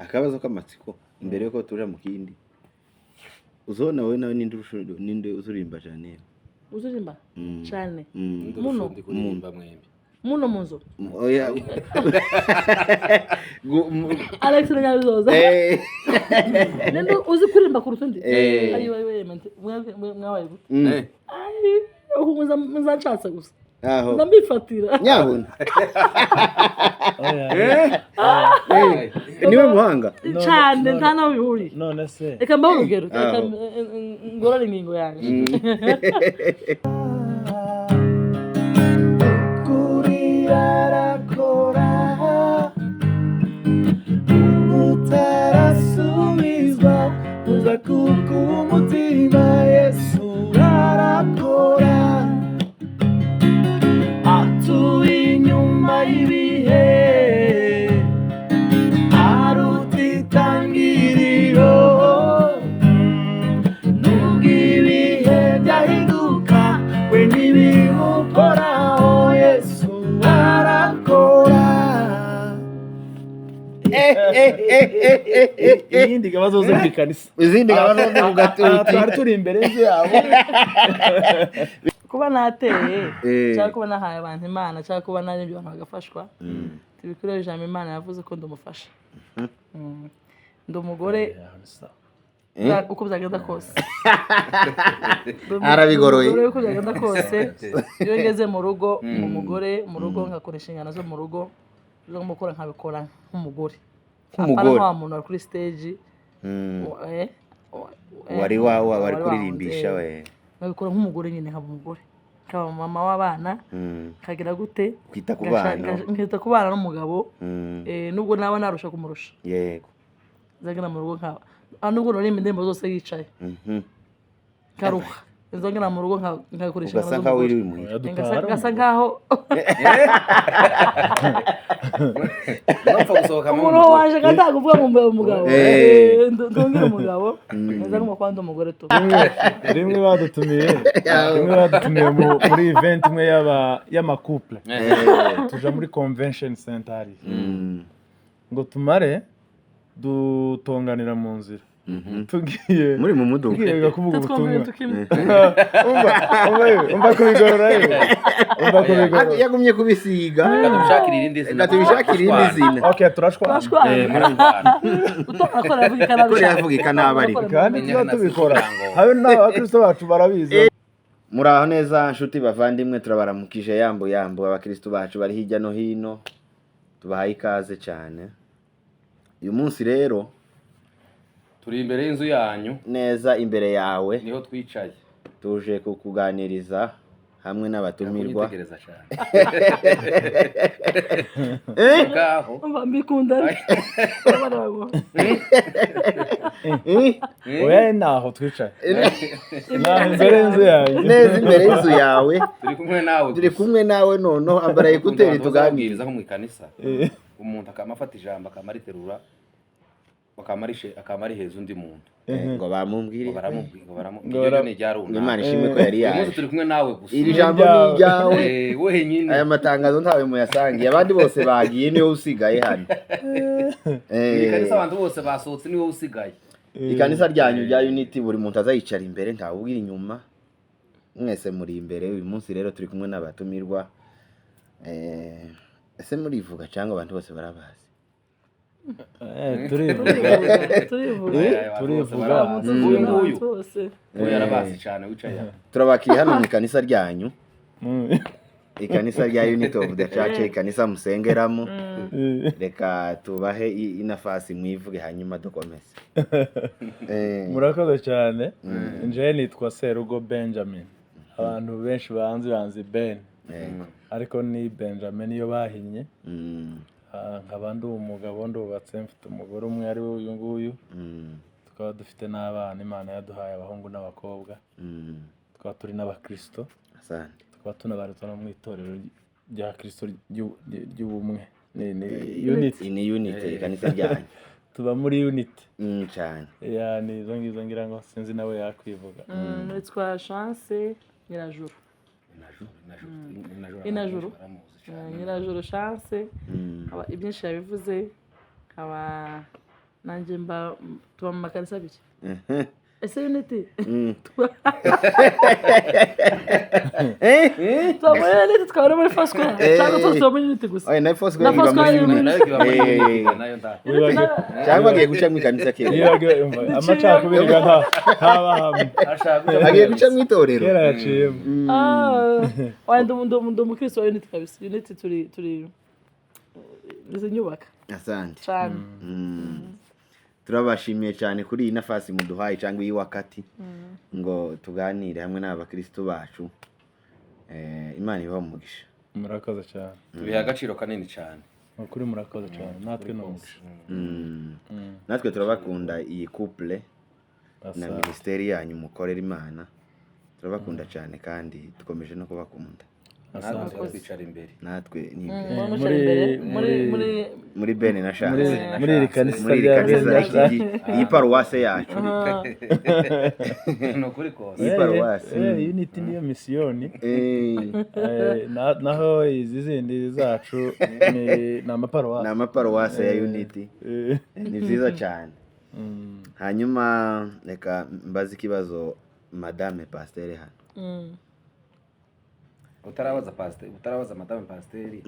Akabazo k'amatsiko imbere yuko tuja mu kindi. Uzona wowe nawe ninde ninde uzurimba cyane? Uzurimba cyane? Mm. Muno. Ndi kuririmba mwembi. Muno mu nzu? Oya. Alex na Nyabizoza. Ninde uzi kuririmba kuruta undi? Ayiwe ayiwe, mwabaye gute? Ayi, ubu muzanshatse gusa. Aho. Ndambifatira. Nyabuna. Oya. Niwe muhanga. Cyane. None- Nta naho bihuriye. None se? Reka mbahe urugero, reka Aho. ngorore ingingo yanjye. Kuri arakora utarasubizwa uza kuko umutima. Yesu arakora, atuye inyuma y'ibihe, aruta itangiriro. Nubwo ibihe byahinduka, we ntibimukoraho. Yesu arakora. Iyindi ikaba zose mu ikanisa. Izindi ngaba zo ku Aha gatuti. Twari turi imbere y'inzu yabo. Kuba nateye cyangwa kuba nahaye abantu Imana cyangwa kuba narembye abantu bagafashwa, tubikore. Ijambo Imana yavuze ko ndumufasha. Ndi umugore uko byagenda kose. Arabigoroye. Umugore uko byagenda kose, iyo ngeze mu rugo, umugore mu rugo, nkakora inshingano zo mu rugo zo gukora, nkabikora nk'umugore. Nk'umugore. Apana nka wa muntu wari kuri stage. Wari wari kuririmbisha we. Nkabikora nk'umugore nyine, nkaba umugore, nkaba mama w'abana, nkagira gute? Kwita ku bana. Nkita ku bana n'umugabo. Nubwo naba narusha kumurusha, nzagera mu rugo nkaba nubwo naririmba indirimbo zose yicaye, nkaruha, nzagera mu rugo nkakoresha Ugasa nkaho wiriwe imuhira. Ngasa nkaho Ntapfa gusohoka mu umuntu waje kandi kuvuga ngo mbe umugabo. Ndongere umugabo nza ngomba kuba ndi umugore tu. Rimwe badutumiye muri event imwe y'ama couple, tuja muri convention center hariya, ngo tumare dutonganira mu nzira tugiye Muri mu muduga. Tugiye kuvuga twumva ubutumwa. Ibintu kimwe. Umva, umva yewe, umva kubigorora yewe, umva kubigorora. Yagumye kubisiga. Reka tubishakire irindi zina. Reka tubishakire irindi zina. Okay, turashwana. Turashwana. Murashwana. Utonga ko aravuga ikanabi. Ko yavuga ikanabi ariko. Kandi tuba tubikora habe n'abakristo bacu barabizi. Muraho neza nshuti bavandimwe, turabaramukije, yambu yambu abakristo bacu bari hirya no hino, tubahaye ikaze cyane uyu munsi rero. Turi imbere y'inzu yanyu. Neza imbere yawe. Niho twicaye. Tuje kukuganiriza hamwe n'abatumirwa. Kunyitegereza cyane ngaho. Umva mbikunda. Oya, naho twicaye, naho imbere y'inzu yanyu. Neza imbere y'inzu yawe. Turi kumwe nawe. Turi kumwe nawe noneho, ambara écouteurs tuganire. Tuganiriza nko mu ikanisa, umuntu akama afata ijambo akamariterura, akamariheza undi muntu. Ngo bamumbwire. Ngo baramubwira, ngo baramubwira. Ngo Iryo ni irya Ngo Imana runaka. ishimwe ko yari Uyu munsi yaje. turi kumwe nawe gusa. Iri jambo ni iryawe. Wenyine. Aya matangazo ntawe muyasangiye, abandi bose bagiye, niwe usigaye hano. Mu ikanisa abantu bose basohotse, niwe usigaye. Ikanisa ryanyu rya Unity, buri muntu azayicara imbere, ntawe ubwira inyuma, mwese muri imbere. Uyu munsi rero turi kumwe n'abatumirwa. Ese murivuga cyangwa abantu bose barabazi? Turivuga. Turivuga. Abantu bose Turivuga. barabazi. Uyu nguyu Bose. uyu yarabazi cyane wicaye hano. Turabakiriye hano mu ikanisa ryanyu, ikanisa rya Unity of the Church, ikanisa musengeramo. Reka tubahe inafasi mwivuge, hanyuma dukomeze. Murakoze cyane. Njyewe nitwa Serugo Benjamin. Abantu benshi banzi Ben, ariko ni Benjamin iyo bahinnye. Nkaba ndi umugabo, ndubatse, mfite umugore umwe ari we uyu nguyu. Tukaba dufite n'abana Imana yaduhaye, abahungu n'abakobwa. Tukaba turi n'abakristo. Asante. Tukaba tunabarizwa no mu itorero rya Kristo ry'ubumwe, ni Unity. Ni Unity, ikanisa ryanyu. Tuba muri Unity. Cyane. Ya, ni izo ngizo ngira ngo sinzi nawe yakwivuga. Nitwa Chance Nyirajuru. Inajuru. Inajuru. Baramuzi cyane. Nyirajuru Chance. Ibyinshi yabivuze, nkaba Nanjye mba tuba mu makanisa abiri. Ese Unity, tuba muri Unity, tukaba no muri Foursquare, cyangwa tuba muri Unity gusa? Oya, na Foursquare Na iba muri Foursquare Unity. Nayo iba muri Unity, nayo nda. Cyangwa agiye guca mu ikanisa kera. Yibagiwe, umva, amacakubiri ga ntaba hamwe. Ashaka guca Agiye guca mu itorero. Kera yaciyemo. Ah, oya, ndi umukristo wa Unity kabisa. Unity turi izi nyubaka Asante. cyane. Turabashimiye cyane kuri iyi nafasi muduhaye cyangwa iyi wakati ngo tuganire hamwe n'abakristo bacu. Imana ibahe umugisha. Murakoze cyane. Tubiha agaciro kanini cyane. Ni ukuri, murakoze cyane, natwe ni umugisha. Natwe turabakunda, iyi couple na Asa. minisiteri yanyu mukorera Imana, turabakunda cyane kandi dukomeje no kubakunda. Natwe tuba twicara imbere. Natwe ni imbere. Muri mucara imbere muri Muri Bene na Muri Chance. muri iri kanisa Muri iri rya kanisa. Bene na Chance. Iyi paruwase yacu. Ni ukuri kose. Iyi paruwasi. Unity niyo misiyoni. Naho izi zindi zacu ni amaparuwasi. Ni amaparuwase ya Unity. Ni byiza cyane. Hanyuma reka mbaze ikibazo madame pasiteri hano. Utarabaza pasiteri, utarabaza madame pasiteri,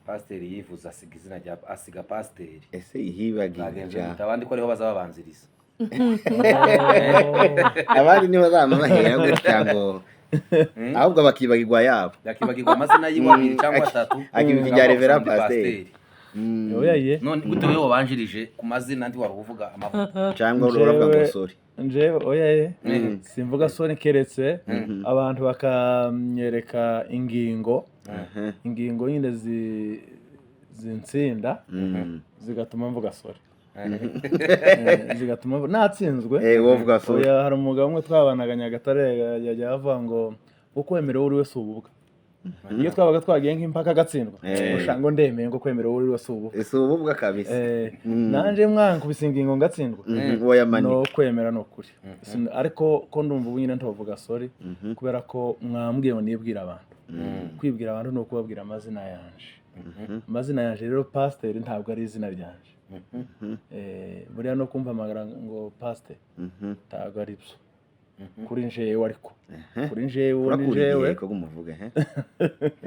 pasiteri yivuze asiga izina rya, asiga pasiteri. Ese ihibagiwe? Bagenzi Cyane. bita abandi ko ariho bazababanziriza. Abandi nibo bazamabahera gutya ngo ahubwo bakibagirwa yabo. Yakibagirwa amazina yiwe abiri cyangwa atatu. Akibuka irya Reverend Akaba Pasiteri. Oya ye. None gute wewe wabanjirije ku mazina andi wari uvuga amavuta? Cyangwa uravuga ngo sorry? Njewe oya ye, simvuga sorry, keretse abantu bakanyereka ingingo, ingingo nyine zinsinda, zigatuma mvuga sorry, zigatuma natsinzwe. Wowe uvuga sorry. Oya, hari umugabo umwe twabanaga Nyagatare, yajya avuga ngo ukwemera uwo uri we si ububwa. Iyo twabaga twagiye nk'impaka agatsindwa, ngo ngo ndemeye, ngo kwemera uwo uri we si ububwa. Si ububwa kabisa. Nanje mwankubise ingingo ngatsindwa, Uwo yamanika. no kwemera ni ukuri. Ariko ko ndumva ubu nyine ntovuga sorry, kubera ko mwambwiye ngo nibwire abantu. Kwibwira abantu ni ukubabwira amazina yanje. Amazina yanje rero, pasiteri ntabwo ari izina ryanje. Buriya no kumpamagara ngo pasiteri ntabwo ari byo kuri njewe, ariko kuri njewe ni Urakura njewe. igihe ko umuvuge he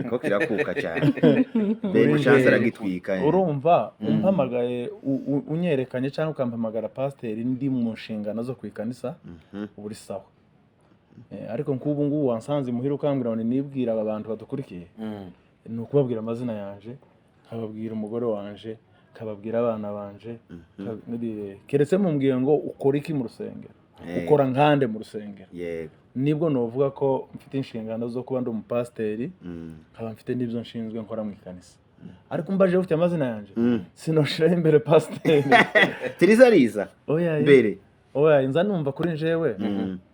ko kirakuka cyane, mbega chance aragitwika. Urumva umpamagaye, unyerekanye cyangwa ukampamagara pasiteri ndi mu nshingano zo ku ikanisa, uba uri sawa. Ariko nk'ubu ngubu wansanze imuhira ukambwira ngo nibwire aba bantu badukurikiye, ni ukubabwira amazina yanje, nkababwira umugore wanje, nkababwira abana banje, keretse mumbwiye ngo ukora iki mu rusengero, ukora nkande mu rusengero, nibwo novuga ko mfite inshingano zo kuba ndi umupasiteri, nkaba mfite n'ibyo nshinzwe nkora mu ikanisa. Ariko mbaje ufite amazina yanjye, sinoshiraho imbere pasiteri. Tiriza riza Oya ye. mbere. Oya, nza numva kuri njewe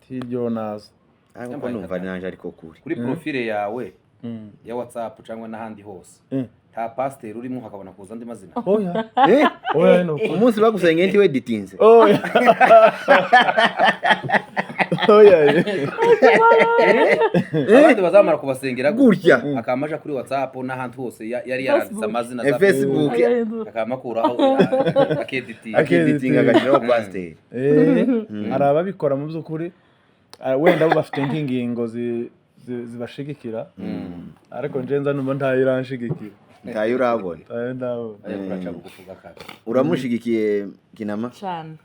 tiryo naza. Ariko ko numva nanje ariko kuri Kuri profile yawe ya WhatsApp cyangwa n'ahandi hose, nta pasiteri urimo, hakabona kuza andi mazina? Oya. Oya, ni ukuri. Umunsi bagusengeye ntiwe ditinze? Oya, oya ye. Abandi bazamara kubasengera Gutya. akamaja kuri WhatsApp n'ahandi hose yari yaranditse Facebook. amazina za Facebook. Agahindura. akamakuraho, akeditinga. Akeditinga, agashyiraho pasiteri. Hari ababikora mu by'ukuri, wenda bo bafite nk'ingingo zibashigikira, ariko nje nza numva ntayo iranshigikira. Ntayo urabona? Ntayo ndabona. Ajya kuraca bugufi bw'akazi. Uramushigikiye kinama? Cyane.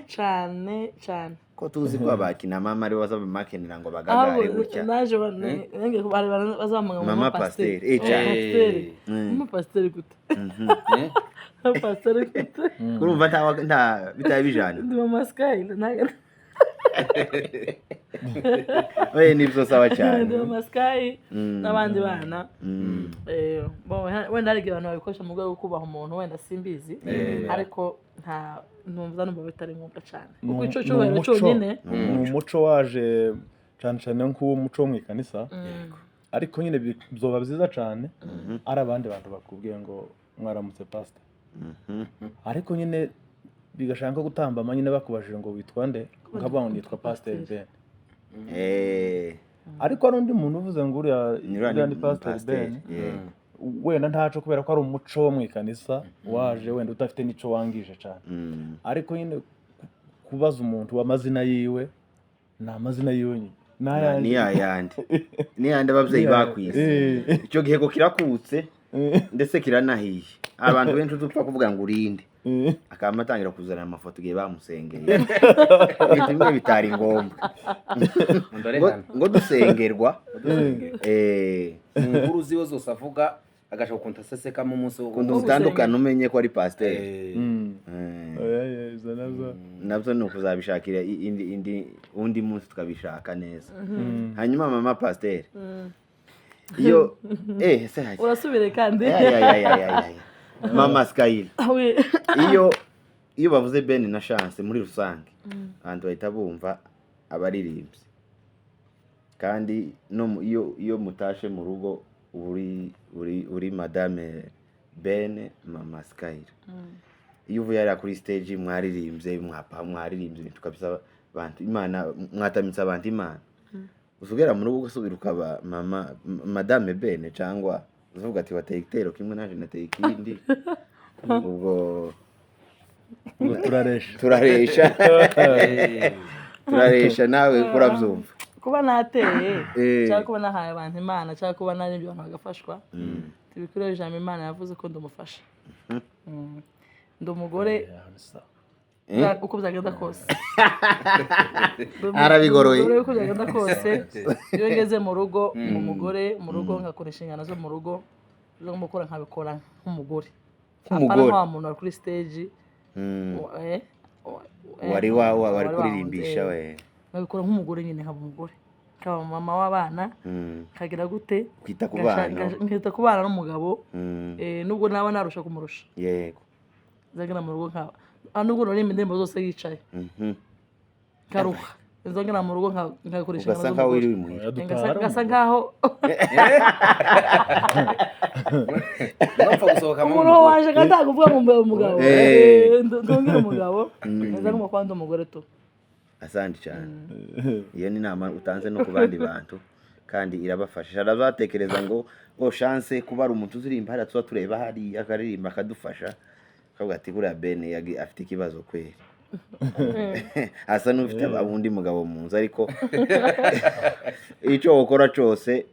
Cyane cyane. Ko tuzi ko abakinamama aribo baza bamakenera ngo bagagare Ahubwo gutya. naje nange bari bazamuga Mama pasiteri, cyane. Pasiteri, mama pasiteri gute? Mama pasiteri gute? Urumva nta bitaba bijana. Ndi mama Sky ntago. Oye, nibyo, sawa cyane. Ndi mama Sky n'abandi bana. Bon, wenda hari igihe abantu babikoresha mu rwego rwo kubaha umuntu, wenda simbizi, ariko nta numva bitari ngombwa cyane, kuko ico Ni cyubahiro cyonyine. Ni umuco waje cyane cyane nk'uwo muco wo mu ikanisa, ariko nyine byoba byiza cyane ari abandi bantu bakubwiye ngo mwaramutse pasita, ariko nyine bigashaka nko gutambama nyine bakubajije ngo witwa nde, ukavuga ngo nitwa pasiteri Ben, ariko hari undi muntu uvuze ngo uriya Nyura uriya ni ni pasiteri pasiteri, Ben. yeah. Wenda ntaco, kubera ko ari umuco wo mu ikanisa waje, wenda udafite n'ico wangije cyane. Ariko nyine kubaza umuntu amazina yiwe, ni amazina yiwe nyine. N'ayanjye. Ni yayandi, ni yayandi ababyeyi bakwise. Icyo gihego kirakutse, ndetse kiranahiye. Abantu benshi uzupfa kuvuga ngo urinde, akaba atangira kuzana amafoto igihe bamusengeye, ibintu bimwe bitari ngombwa. Ndore ngo hano. Ngo dusengerwa. Mu nkuru ziwe zose avuga, agashaka ukuntu asesekamo umunsi wo Ukuntu utandukana umenye ko ari pasiteri. Oya, oya, izo nazo. Nabyo ni ukuzabishakira indi undi munsi, tukabishaka neza. Hanyuma mama pasiteri, iyo se hajya Urasubire kandi. Ya, ya, ya, ya, ya, ya. Mama Skyler, We. iyo bavuze Ben na Chance muri rusange, abantu bahita bumva abaririmbyi, kandi no iyo mutashe mu rugo uri madame Ben, mama Skyler. Iyo uvuye hariya kuri stage mwaririmbye, mwapa mwaririmbye ibintu kabisa, abantu Imana mwatamitse, abantu Imana, usubira mu rugo ugasubira ukaba mama madame Ben, cyangwa uzavuga ati wateye igitero kimwe naje nateye ikindi, ubwo Ubwo turaresha. Turaresha, turaresha, nawe urabyumva. Kuba nateye cyangwa kuba nahaye abantu Imana, cyangwa kuba naririmbye abantu bagafashwa, tubikureho ijambo Imana yavuze ko ndumufasha. Ndi umugore uko byagenda kose. Arabigoroye. Umugore uko byagenda kose, iyo ngeze mu rugo, umugore mu rugo, nkakora inshingano zo mu rugo, zo gukora nkabikora nk'umugore. Nk'umugore. Apana nka wa muntu wari kuri stage. Wari wari kuririmbisha we. Nkabikora nk'umugore nyine, nkaba umugore, nkaba mama w'abana, nkagira gute? Kwita ku bana. Nkita ku bana n'umugabo. Nubwo naba narusha kumurusha, nzagera mu rugo nkaba nubwo naririmba indirimbo zose yicaye, nkaruha, nzagera mu rugo nkakora inshingano Ugasa nkaho z'umugore. wiriwe imuhira. Ngasa nkaho Ntapfa gusohokamo. Umuntu waje kandi ntabwo uvuga ngo mbe umugabo. Ndongera umugabo nza ngomba kuba ndi umugore tu. Asante cyane, iyo ni inama utanze no ku bandi bantu kandi irabafasha. Arabatekereza ngo Chance kuba ari umuntu uziririmba hariya, tuba tureba hariya akaririmba akadufasha, akavuga ati buriya Ben afite ikibazo kweri, asa n'ufite undi mugabo mu nzu. Ariko icyo ukora cyose,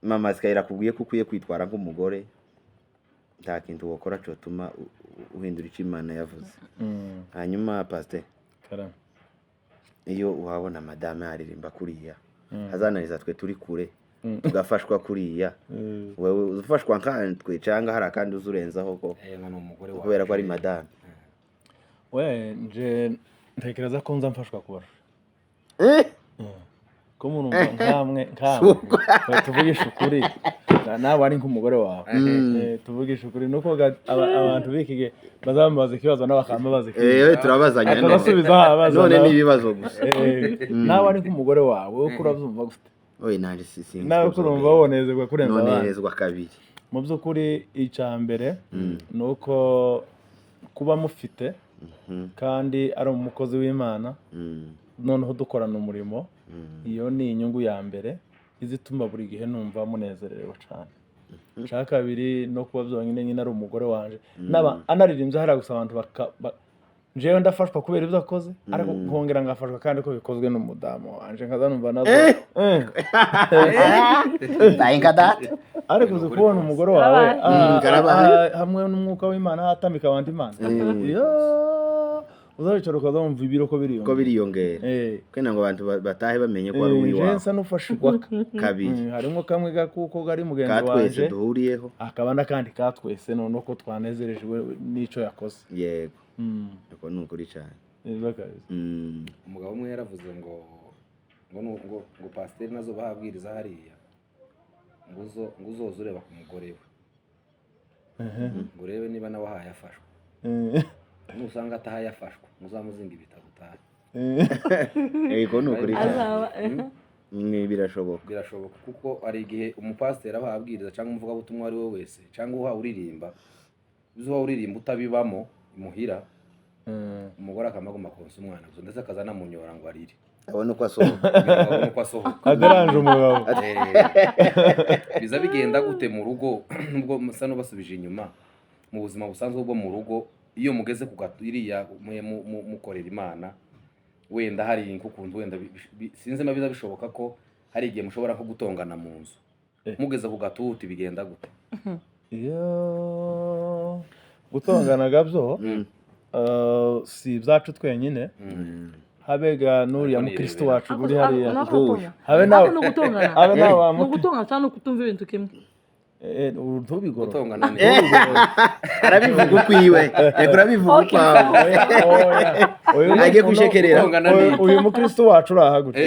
mama Skyler akubwiye ko ukwiye kwitwara nk'umugore, nta kintu wakora cyotuma uhindura icyo Imana yavuze. Hanyuma pasiteri, Karame. iyo uhabona madame aririmba kuriya, azananiza twe turi kure tugafashwa kuriya, wewe ufashwa nkatwe cyangwa hari akandi uzurenzaho ko Ngo ni umugore wawe? Kubera ko ari madame. We, nje ntekereza ko nza mfashwa kubarusha. Ko murumva nkamwe, tuvugisha ukuri, nawe ari nk'umugore wawe. Tuvugisha ukuri nuko abantu b'iki gihe bazamubaza ikibazo nawe bakamubaza ikibazo. Turabazanya none. Akabasubiza abaza None nawe. ni ibibazo gusa. Nawe ari nk'umugore wawe, wowe ko urabyumva gute? Oye, nanjye si sinzi Nawe ko ko urumva byogenda. wonezerwa kurenza abandi? Nonezwa kabiri. Mu by'ukuri, icya mbere ni uko kuba mufite kandi ari umukozi w'Imana, noneho dukorana umurimo, iyo ni inyungu ya mbere izituma buri gihe numva munezerewe cyane. Icya kabiri, no kuba byonyine nyine ari umugore wanje, naba anaririmbye hariya gusa, abantu njyewe ndafashwa kubera ibyo akoze, ariko nkongera ngafashwa kandi ko bikozwe n'umudamu wanje, nkaza numva nazo. Thank data. Ariko uzi kubona umugore wawe Karabaye. Karabaye. Hamwe n'umwuka w'Imana atamika abantu Imana, iyo uzawicara ukaza wumva ibiro ko biriyongera. Ko biriyongera. Kugira ngo abantu batahe bamenye ko ari Jewe uw'iwawe. Nsa n'ufashirwa Kabiri. Harimo kamwe gakuko kari mugenzi Ka twese wanje, duhuriyeho. Hakaba n'akandi ka twese, noneho ko twanezerejwe n'ico yakoze. Yego, uko ni ukuri cyane. Neza kabisa. Umugabo umwe yaravuze ngo pasiteri nazo bahabwiriza hariya, ngo uzoze ureba ku mugore we, ngo urebe niba nawe ahaye afashwa. Nusanga atahaye afashwa, ngo uzamuzinga ibitabo utahe. Yego, ni ukuri cyane. Azaba Ni birashoboka. Birashoboka, kuko hari igihe umupasiteri aba abwiriza cyangwa umuvugabutumwa uwo ari we wese cyangwa uha uririmba, uzi uha uririmba utabibamo imuhira. Umugore akamaguma konsa umwana gusa, ndetse akaza anamunyora ngo arire abone uko asohoka. Kugira ngo abone uko asohoka. Aderanje umugabo. Biza bigenda gute mu rugo, nubwo musa n'ubasubije inyuma mu buzima busanzwe bwo mu rugo, iyo mugeze ku gato iriya mukorera Imana, wenda hari nk'ukuntu wenda sinzi niba biza bishoboka ko hari igihe mushobora nko gutongana mu nzu, mugeze ku gatuti bigenda gute? Iyo gutongana gabyo si ibyacu twenyine, habega n'uriya Ariko mukristo nirebera. wacu uri hariya. Huye. Habe nawe ni ugutongana, habe nawe wa ni ugutongana cyangwa ni ukutumva ibintu kimwe? Ntubigorore. Gutongana ni Arabivuga ukwiwe, reka urabivuga Okay, ukwawe. Oya, uyu Agiye kwishekerera. Gutongana ni uyu mukristo wacu uri aha gutya,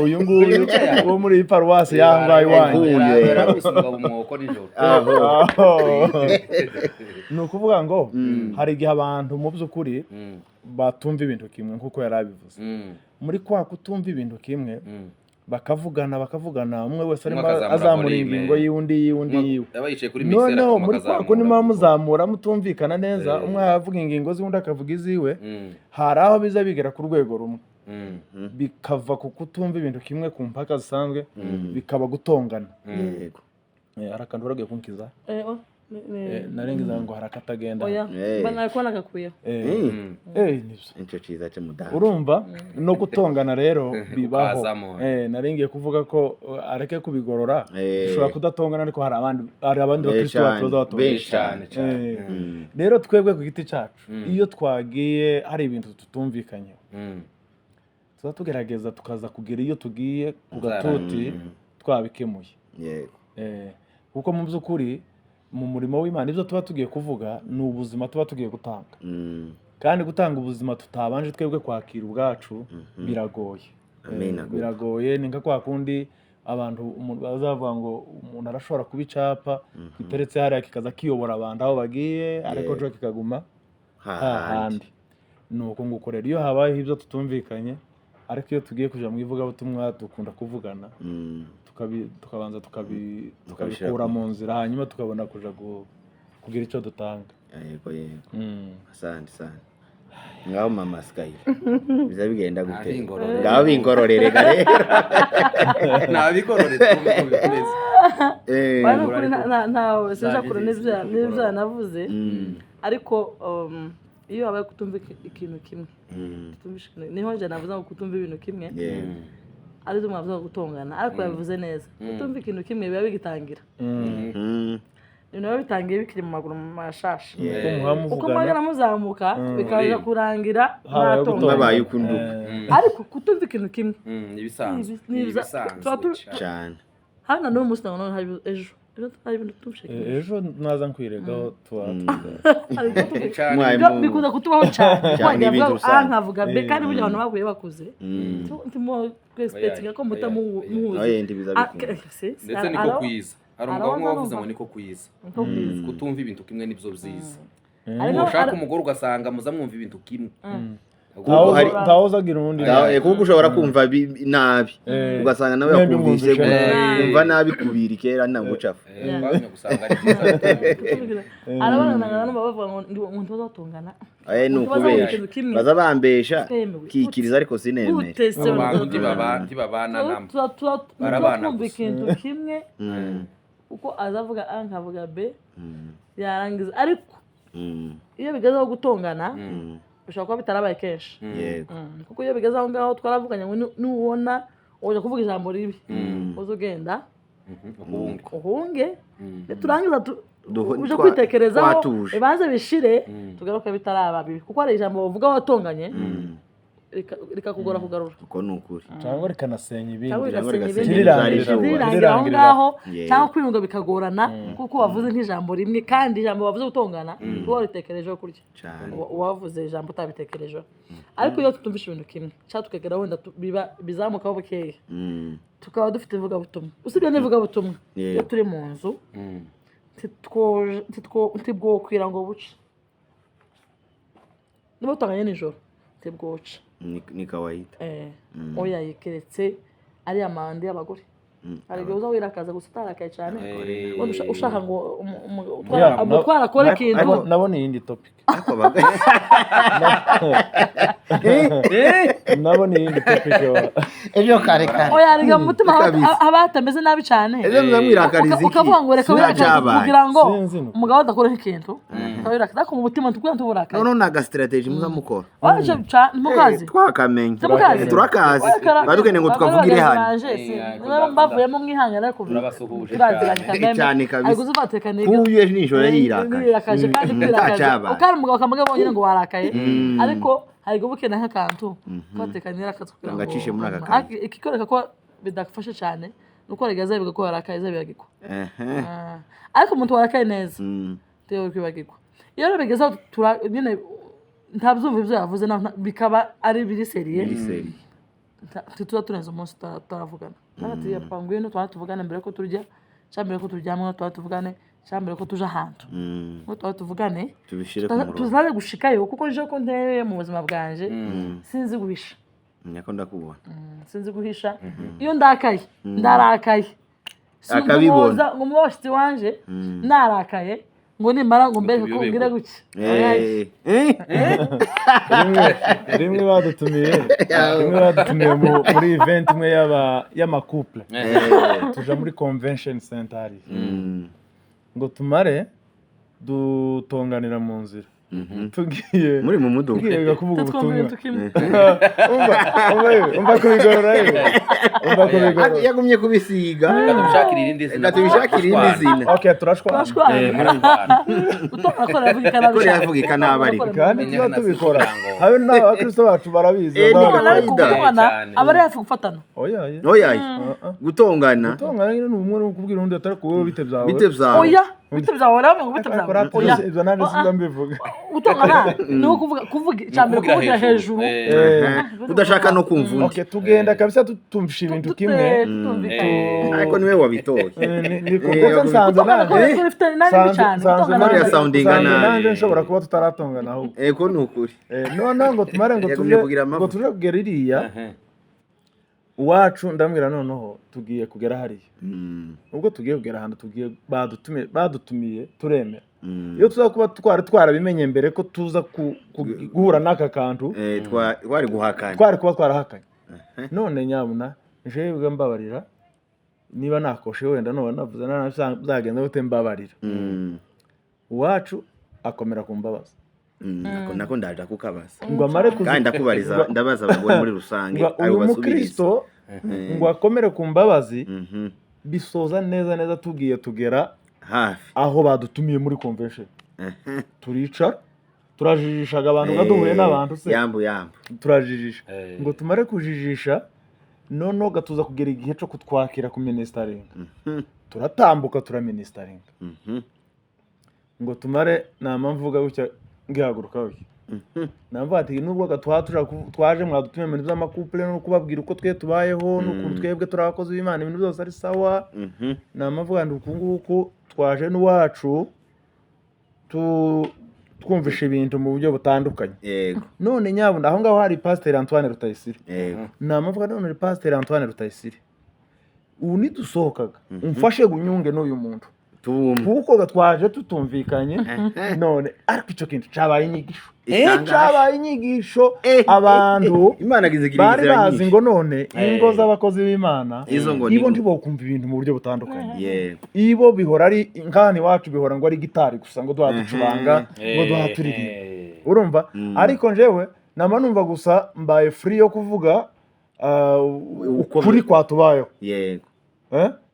uyu nguyu wo muri iyi paruwasi yangaye iwanyu. Huye. Yarakubise umugabo umwoko nijoro. Aho. Aho. Ni ukuvuga ngo hari igihe abantu mu by'ukuri batumva ibintu kimwe nk'uko yari abivuze. Muri kwa kutumva ibintu kimwe, bakavugana bakavugana, umwe wese Umwe arimo akazamura azamura volume. ingingo y'undi y'undi yiwe. Yaba yicaye kuri mixer, Noneho akuma muri kwa akazamura. kundi muba muzamura mutumvikana neza, umwe avuga ingingo z'undi akavuga iziwe, hari aho biza bigera ku rwego rumwe, bikava ku kutumva ibintu kimwe ku mpaka zisanzwe, bikaba gutongana. Yego. Hari akantu waragiye kunkiza. Oh, Narengeza ngo hari akatagenda. Oya, mba nari kubona agakwiyeho. Nibyo. Nicyo cyiza cy'umudamu. Urumva no gutongana rero bibaho. Ukazamo. Naringiye kuvuga ko areke kubigorora. Dushobora kudatongana, ariko hari abandi bakristo bacu Cyane. baza Benshi cyane cyane. Rero twebwe ku giti cyacu, iyo twagiye hari ibintu tutumvikanyeho, tuba tugerageza tukaza kugira iyo tugiye ku gatuti twabikemuye. Yego. Kuko mu by'ukuri mu murimo w'Imana ibyo tuba tugiye kuvuga ni ubuzima tuba tugiye gutanga, kandi gutanga ubuzima tutabanje twebwe kwakira ubwacu biragoye. Amen. Biragoye, ni nka kwa kundi abantu umuntu bazavuga ngo umuntu arashobora kuba icapa giteretse hariya kikaza kiyobora abantu aho bagiye, ariko cyo kikaguma hahandi. Hahandi ni uko nguko. Rero iyo habayeho ibyo tutumvikanye, ariko iyo tugiye kuja mu ivugabutumwa dukunda kuvugana, tukabanza Tukabishyira tukabikura mu nzira, hanyuma tukabona kuja kugira icyo dutanga. Yego yego. Asante sana. Ngaho mama Sky, biza bigenda gute? Ntabingororere. Ngaho bingororere ga rero. Ntabigorore, twumve uko bimeze. Oya, ni ukuri sinja kure n'ibyo yanavuze, ariko iyo habaye kutumva ikintu kimwe, niho njye navuze ngo kutumva ibintu kimwe aribyo mwavuze ngo gutongana, ariko yabivuze neza. Kutumva ikintu kimwe biba bigitangira, ibintu biba bitangiye bikiri mu maguru mashasha, uko muba uko muvugana mwagana muzamuka bikaza kurangira habayeho mwatongana. gutongana. Babaye ukunduka. Ariko kutumva ikintu kimwe Ni ibisanzwe. Ni Ni ibisanzwe cyane. Cyane. Hano n'uyu munsi nabona hari ejo ejo hari ibintu tutumvishe kimwe. Ejo naza nkwiregaho tuba Hari ibintu tutumvishe. Cyane. Mwaye Bikunda kutubaho cyane. Cyane, Wajya ibintu avuga A rusange. nkavuga B, kandi burya abantu bahuye bakuze ndimo kwesipetinga ko mutamuzi. Oya, ndibiza bikunda. Ndetse niko kwiza, hari umugabo umwe wavuze ngo niko kwiza, Niko kwiza. kutumva ibintu kimwe nibyo byiza. Ariko Ushaka umugore ugasanga muza mwumva ibintu kimwe. Kuko hari Ntawe uzagira undi. Kuko ushobora kumva nabi, ugasanga nawe Mwembi yakumvise mwumvishe gutya. nabi. Kumva nabi kubiri kera ntagucafu. Twagumye gusanga ari byiza kutumva. Arabana numva bavuga ngo ndi umuntu bazatungana. Ni Umuntu bazavuga ukubesha. ikintu kimwe. Baza bambesha Twemewe. kikiriza, ariko sinemere. Gute se? Abo bantu ntibabana namba. Tuba Barabana twumva gusa. ikintu kimwe, kuko azavuga A nkavuga B, yarangiza. Ariko iyo bigeze aho gutongana, bishobora kuba bitarabaye kenshi. Yego. Kuko iyo bigeze aho ngaho twaravuganye ngo nubona ujya kuvuga ijambo ribi, uze ugenda Uhunge. uhunge, niturangiza uje kwitekerezaho, twatuje. bibanze bishire, tugaruke bitaraba bibi, kuko hari ijambo bavuga watonganye rikakugora kugarura. Uko ni ukuri. Cyangwa rikanasenya ibindi. Cyangwa Ijambo rigasenya rigasenya ibindi. ibindi. Ntirirangira. Ntirirangira aho Ntirirangirira. ngaho, cyangwa kwiyunga bikagorana kuko wavuze nk'ijambo rimwe, kandi ijambo wavuze gutongana uba waritekerejeho kurya. Cyane. Wavuze ijambo utabitekerejeho. Ariko iyo tutumvishe ibintu kimwe cyangwa tukagera wenda biba bizamukaho bukeya, tukaba dufite ivugabutumwa, usibye n'ivugabutumwa, iyo turi mu nzu ntibwokwira ngo buce. Niba utanganye nijoro ntibwoca. Ni kawaida. Oya, keretse ariya manda y'abagore. Hari igihe uza wirakaza gusa utarakaye cyane. Wenda ushaka ngo Yeah, umutwara akore ikintu. Nabona iyindi topic. Ariko Nabona iyindi topic ejo kare kare. Oya, rega mu mutima Kabisa. haba hatameze nabi cyane. Ejo muzamwirakariza iki? Ukavuga ngo reka wirakaze Sinacyabaye. kugira ngo Sinzi nuko. umugabo adakoraho ikintu, ukaba ariko mu mutima tukwiye tuburakaye. Noneho ni agastrategy muza mukora. Waje ntimukazi. Twakamenya. Ntimukazi. Turakazi. Oya, Badukeneye ngo tukavugire hano. Baje, niba mbavuyemo mwihangana, ariko Turabasuhuje turaziranye cyane. kameme. Cyane kabisa. Ariko uzatekana. Kuyu ejo nijoro yirakaje. Yirakaje kandi kwirakaza. Ntacyabaye. Kandi umugabo akamubwira bonyine ngo warakaye, ariko hari igihe uba ukeneye nk'akantu kabatekanira akazi kugira ngo Ngacishe muri aka kantu. Ariko ikikwereka ko bidafashe cyane ni uko rega azabiga ko warakaye, azabibagirwa. Ah, ariko umuntu warakaye neza tewe kwibagirwa. Iyo rero bigeze aho nyine ntabyumva ibyo yavuze, bikaba ari biri sérieux. Biri sérieux. Tuba turenze umunsi tutaravugana. Ati papa ngwino tuba tuvugane mbere ko turya, cyangwa mbere ko turyama tuba tuvugane, cyangwa mbere ko tuja ahantu ngo tuba tuvugane. Tubishyire ku murongo. Tuzaze gushikayo, kuko nje ko nteye mu buzima bwanje sinzi guhisha. Nyako ndakubona. Sinzi guhisha. Iyo ndakaye ndarakaye. Akabibona. Ngo muba bashitsi wanje narakaye, ngo nimara ngo mbereke ko tubiyoberwe. ngira gutya. Rimwe badutumiye muri event imwe y'amacouple, tuja muri convention center hariya. Ngo tumare dutonganira mu nzira tugiye Muri mu muduga. Tugiye kuvuga Tutwumva ubutumwa. ibintu kimwe. Umva, umva yewe, umva kubigorora yewe, umva kubigorora. Yagumye kubisiga. Reka tubishakire irindi zina. Reka tubishakire irindi zina. Okay, turashwana. Turashwana. Murashwana. Utongana ko aravuga nabi. Ko yavuga ikanabi ariko. Kandi tuba tubikora habe n'abakristo bacu barabizi. Ni Gutongana, ariko kawaida. gutongana Cyane. aba ari hafi gufatana. Oya ye. Oya, gutongana. Gutongana nyine ni umwe uri kubwira undi atari kuwowe bite byawe. Bite byawe. Oya, bite byawe rero, ngo bite Ariko byawe. rata Oya. ibyo nanjye sinza mbivuga. Gutongana ni nko kuvuga icya mbere kuvugira hejuru. Udashaka no kumva undi. Okay, tugenda kabisa tutumvisha ibintu kimwe. Tutumvikanye. Ariko niwe wabitoye. Ni kuko nsanze Gutongana ko nanjye bifite nabi cyane. Gutongana None yasoundinga nsanze nabi. nanjye nshobora kuba tutaratongana ahubwo. Eko ni ukuri. Noneho ngo tumare ngo Yagumye tuje kugira ngo amavuta. tuje kugera iriya iwacu, ndambwira noneho tugiye kugera hariya. Ubwo tugiye kugera ahantu tugiye badutumiye turemera. Iyo tuza kuba twari twarabimenye mbere ko tuza guhura n'aka kantu, Twari guhakana. twari kuba twarahakanye. None nyabuna jewe mbabarira niba nakoshe, wenda none navuze nabi, byagenze gute, mbabarira. Uwacu akomera ku mbabazi. Ako nako ndaja kukabaza. Ngo amare Kandi ndakubariza, ndabaza abagore muri rusange ngo ayo uyu basubirize. mukristo ngo akomere ku mbabazi, bisoza neza neza tugiye tugera hafi aho badutumiye muri convention, turicara turajijishaga abantu nga duhuye n'abantu se. Yambu yambu. Turajijisha. Ngo tumare kujijisha, noneho gatuza kugera igihe cyo kutwakira ku ministeringa, turatambuka turaministeringa. Ngo tumare nama mvuga gutya ngihaguruka gutya, namvuga ati nubwo gatwa twaje mwadutumiye mu bintu by'amacouple no kubabwira uko twe tubayeho n'ukuntu twebwe turi abakozi b'Imana, ibintu byose ari sawa, nama mvuga ngo uku nguku twaje n'uwacu twumvisha ibintu mu buryo butandukanye. None nyabunda aho ngaho hari Pasiteri Antoine Rutayisire. Namavuga none Pasiteri Antoine Rutayisire, ubu nidusohokaga umfashe gunyunge n'uyu muntu, Tubumwe. kuko twaje tutumvikanye. None ariko icyo kintu cyabaye inyigisho. Itangaje. Cyabaye inyigisho. Abantu Imana igira bari inzira bazi nyinshi. ngo none ingo z'abakozi b'Imana Izo ngo ibo ni ntibokumva ibintu mu buryo butandukanye. Ibo bihora ari nk'ahantu iwacu bihora ngo ari gitari gusa, ngo duha ducuranga, ngo duha turirimba, urumva. Ariko njyewe nama numva gusa mbaye free yo kuvuga ukuri kwatubayeho. Eh?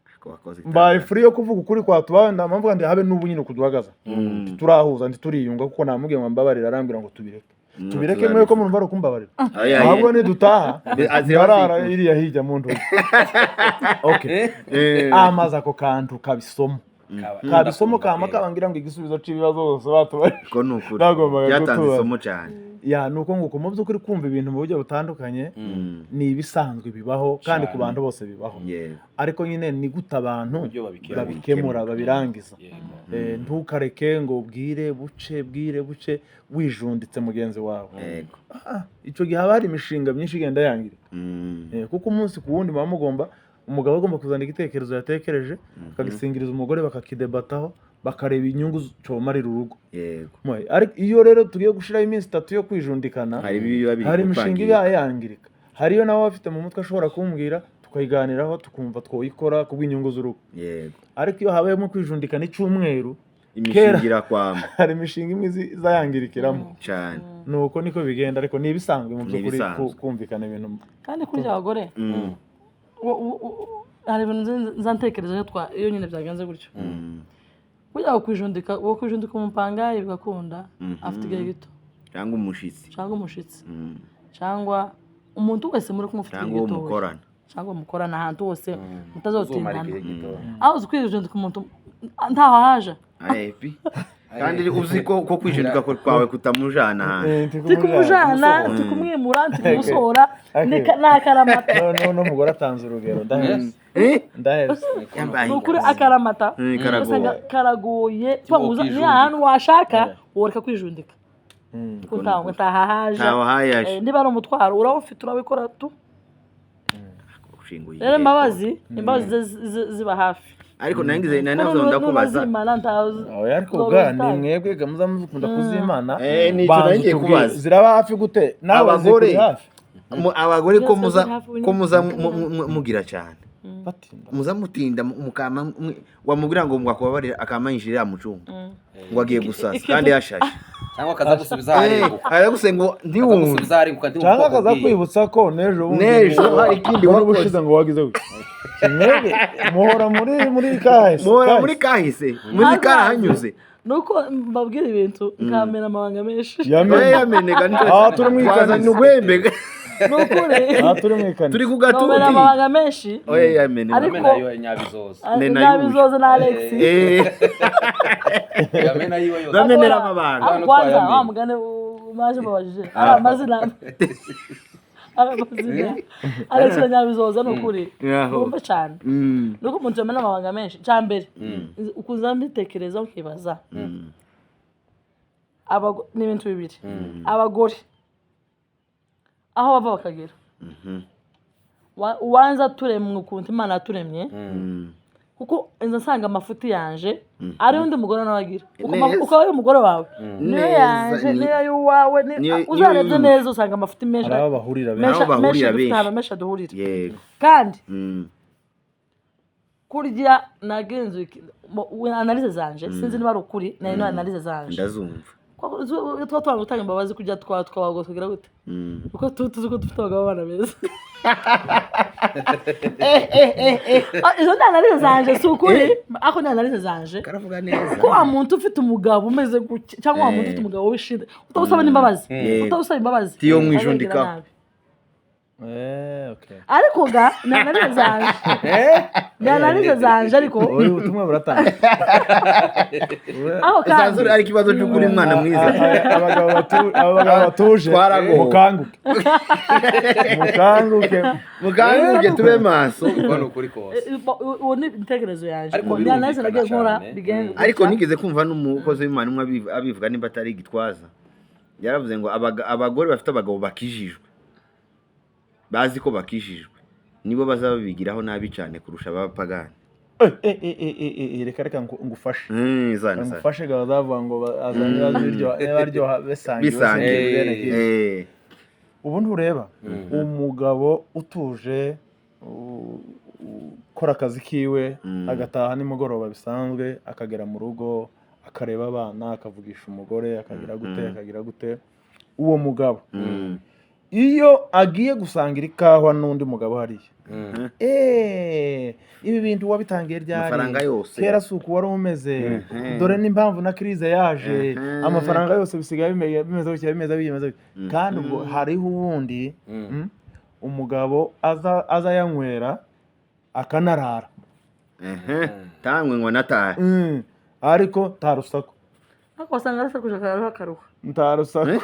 Ariko wakoze Mbaye itangazo. free yo kuvuga ukuri kwatubayeho. Ndamvuga ndi habe n'ubu nyine kuduhagaza ntiturahuza, ntituriyunga, kuko namubwiye ngo mbabarire, arambwira ngo tubireke, tubireke mwe ko murumva ari ukumbabarira. Oya, Ahubwo nidutaha Azira ndarara bazikura. iriya hirya mu ntoki. Okay, amazi ako kantu kabisoma kabisoma kama kabangira ngo igisubizo cy'ibibazo byose batubaye Ko ni ukuri. Nagombaga Byatanze gutuba. isomo cyane. Ya, ni uko nguko mu by'ukuri kumva ibintu mu buryo butandukanye ni ibisanzwe bibaho, kandi ku bantu bose bibaho. Ariko nyine ni gute abantu Uburyo babikemura. Babikemura, babirangiza. Ntukareke ngo bwire buce, bwire buce wijunditse mugenzi wawe. Ah, icyo gihe haba hari imishinga myinshi igenda yangirika. Kuko umunsi ku wundi muba mugomba Umugabo agomba kuzana igitekerezo yatekereje, akagisingiriza umugore, bakakidebataho, bakareba inyungu comarira urugo. Ariko iyo rero tugiye gushiraho iminsi 3 yo kwijundikana, hari ibiba biri hari imishinga gukwangirika. iba yangirika, hariyo nawe afite mu mutwe ashobora kumbwira, tukayiganiraho, tukumva twoyikora kubw'inyungu z'urugo. Ariko iyo habayemo kwijundikana icyumweru, Imishinga irakwama. hari imishinga imwe izayangirikiramo cyane. Nuko niko bigenda, ariko ni ibisanzwe mu Ni by'ukuri ibisanzwe. kumvikana ibintu. Kandi kurya abagore, hari ibintu nza ntekereza iyo nyine byagenze gutyo. Burya wo kwijundika umupangayi bigakunda, afite igihe gito. Cyangwa umushitsi. Cyangwa umushitsi. Cyangwa umuntu wese muri kumwe ufite Cyangwa igihe uwo gitoya. mukorana. Cyangwa mukorana ahantu hose Uzomara mutazotindana. igihe gito. Aho uzi kwijundika umuntu ntaho ahaje. Ayepi. Kandi uzi ko kwijundika kwawe kutamujana ahantu. Tikumujana, tikumwimura, tikumusohora, nakaramata. Noneho n'umugore atanze urugero, ndaheze. Ndaheze. Yambaye Ni ukuri akaramata. Karagoye. Usanga karagoye. Tiwo Ni ahantu washaka woreka kwijundika. Kuko ntahahaje. Ntaho hayaje. Niba ari umutwaro urawufite, urabikora tu. Ushinguye. Rero imbabazi ziba hafi. Ariko nangize nari nazo ndakubaza. Nunazimana ntazi. Oya, ariko bwa ni mwebwe ga muza mukunda kuzimana. Nicyo Banza nangiye utubwire, kubaza. ziraba hafi gute? Nawe Abagore. zikuri hafi. Abagore ko Byose muza biri hafi, ko muza mugira cyane. Batinda. Muza mutinda mukama wamubwira ngo mwakubabarira akamayinjirira mu cyumba. Ngo agiye gusasa kandi yashashe. Cyangwa akaza gusubiza harenguka. Aragusenga ngo ntiwumve. Akaza harenguka ntiwumve. Cyangwa akaza kwibutsa ko n'ejo bundi N'ejo hari ikindi wari wakoze. ubushize ngo wagize gutya. Mwebwe muhora muri kahise. Muhora muri kahise, muri karahanyuze. Nuko mbabwira ibintu nkamena amabanga menshi. Yamenye. Yameneka Ah, turi mu ikanisa. twazanye urwembe. Nukuri. Aha turi mu ikanisa. Turi ku gatuti. Nomena amabanga menshi. Oya yameneka. Ariko- Yamena yo nyabizoza. Nena Nyabizoza na Alex. Yamena yiwe yose. Bamenera amabanga. Hano Kwanza twayamenye. wa mugani maje mbabajije. Ari amazina. Ari amazina. Alex na Nyabizoza ni ukuri. Yaho. Wumva cyane. Nuko umuntu yamena amabanga menshi. Cya mbere, ukuza mbitekereza ukibaza. Ni ibintu bibiri. Abagore aho bava bakagera. Uwanza turemwe ukuntu Imana yaturemye. Kuko inza nsanga amafuti yanje ari undi mugore nawe agira. Neza. Ukaba ari umugore wawe. Niyo Neza, yanje, niyo y'uwawe, uzarebye neza usanga amafuti menshi. Hari aho bahurira benshi. Aho bahurira Menshi dufite, benshi. menshi duhurira. Yego. Kandi kurya nagenzuye analyse zanje, sinzi niba ari ukuri, nari no analyse zanje. Ndazumva. Tuba twanga gutanga imbabazi kurya twabago tugira gute? Kuko tuzi ko dufite abagabo bana beza. Izo ni analyse zanje, si ukuri, ariko ni analyse zanje. Karavuga neza. Ko wa muntu ufite umugabo umeze gutya, cyangwa wa muntu ufite umugabo wishimye, utawusaba n'imbabazi. Utawusaba imbabazi. Tiyo mwijundikaho. Azagira nabi. Ariko ga ni analyse zanje. Ni analyse zanje ariko. Oya, ubutumwa buratanga. Aho kandi. Usanzwe ari ikibazo cy'ukuri mwana mwiza. Abagabo batuje. Twaragowe. Mukanguke. Mukanguke. Mukanguke tube maso. Ubwo ni ukuri kose. Uwo ni intekerezo yanjye. Ariko Ni analyse nagiye nkora cyane. bigenze Ariko gutya. nigeze kumva n'umukozi w'Imana umwe abivuga nimba atari Gitwaza. Yaravuze ngo abagore bafite abagabo bakijijwe, bazi ko bakijijwe, nibo bazaba babigiraho nabi cyane kurusha abapagani. Reka ngufashe. Zana, zana. Ngufashe ga bazavuga ngo azanye baryoha bisangiye. Bisangiye. Ubu ntureba umugabo utuje ukora akazi kiwe, agataha nimugoroba bisanzwe, akagera mu rugo akareba abana, akavugisha umugore, akagira gute, akagira gute. Uwo mugabo iyo agiye gusangira ikawa n'undi mugabo hariya, ibi bintu wabitangiye ryari? Amafaranga yose. Kera si uku wari umeze. Dore n'impamvu na crise yaje, amafaranga yose bisigaye bimeze gutya, bimeze gutya, bimeze gutya. Kandi ubwo hariho uwundi umugabo aza yanywera akanarara. Tangwe ngo natahe. Ariko nta rusaku. Ariko wasanga yarasakuje akaruha akaruha. Nta rusaku.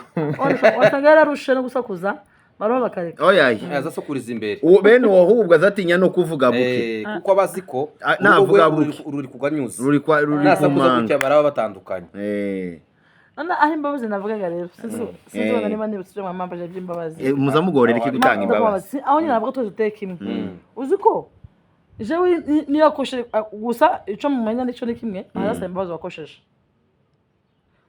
Wasanga yararushe no gusakuza, baruha bakareka. Oya. Aza asakuriza imbere. Bene uwo ahubwo azatinya no kuvuga buke. Kuko aba azi ko Navuga urugo rwe buke. ruri kuganyuza. Ruri kwa ruri Nasakuza kumanga. gutya baraba batandukanye. None aho imbabazi navugaga rero, sinzi wenda niba nibutse ibyo mama mbaje by'imbabazi. Muzamugorera iki gutanga imbabazi? Aho nyine navuga twese duteka imwe. Uzi ko Jewe niyo wakosheje, gusa ico mumenya nico ni kimwe, arasaba imbabazi wakosheje.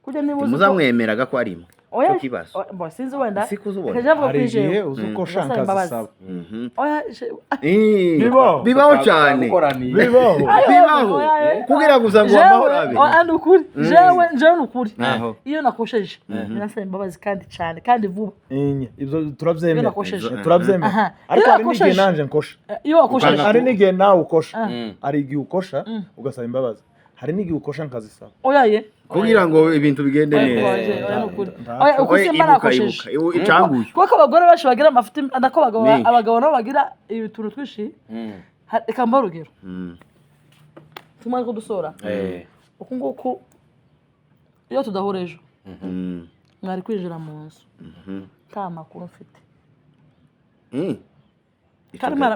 Kurya niba uzi ko Muzamwemeraga ko ari mwe Oya, cyo kibazo. Oya, bo sinzi wenda. Siko uzubona. Reka mvuga Hari kuri igihe jewe. uzi ukosha Ndasaba imbabazi. nkazisaba. Oya, Bibaho. Bibaho cyane. Bibaho. Bibaho. Oya, oya. Kugira gusa ngo Jewe, amahoro abe. Oya, ni ukuri. Jewe ni ukuri. Aho. Iyo nakosheje, ndasaba imbabazi kandi cyane kandi vuba. Inye, ibyo Iyo turabyemera. nakosheje. Turabyemera. Aha. Ariko Iyo hari n'igihe nakosheje. nanje nkosha. Iyo wakosheje. Hari n'igihe nawe ukosha. Ah. Hari igihe ukosha ugasaba imbabazi, hari n'igihe ukosha nkazisaba. Oya ye. Kugira ngo ibintu bigende Oya, neza. oya, oya, ni ukuri. Nta- Oya, uko Oya, simba ibuka, nakosheje. ibuka, icanguye. Kuko abagore benshi bagira amafuti, ndako abagabo Menshi. abagabo nabo bagira utuntu twinshi. Reka mbahe urugero. Tumwe ko dusora. Uku nguku iyo tudahura ejo, mwari kwinjira mu nzu nta makuru mfite.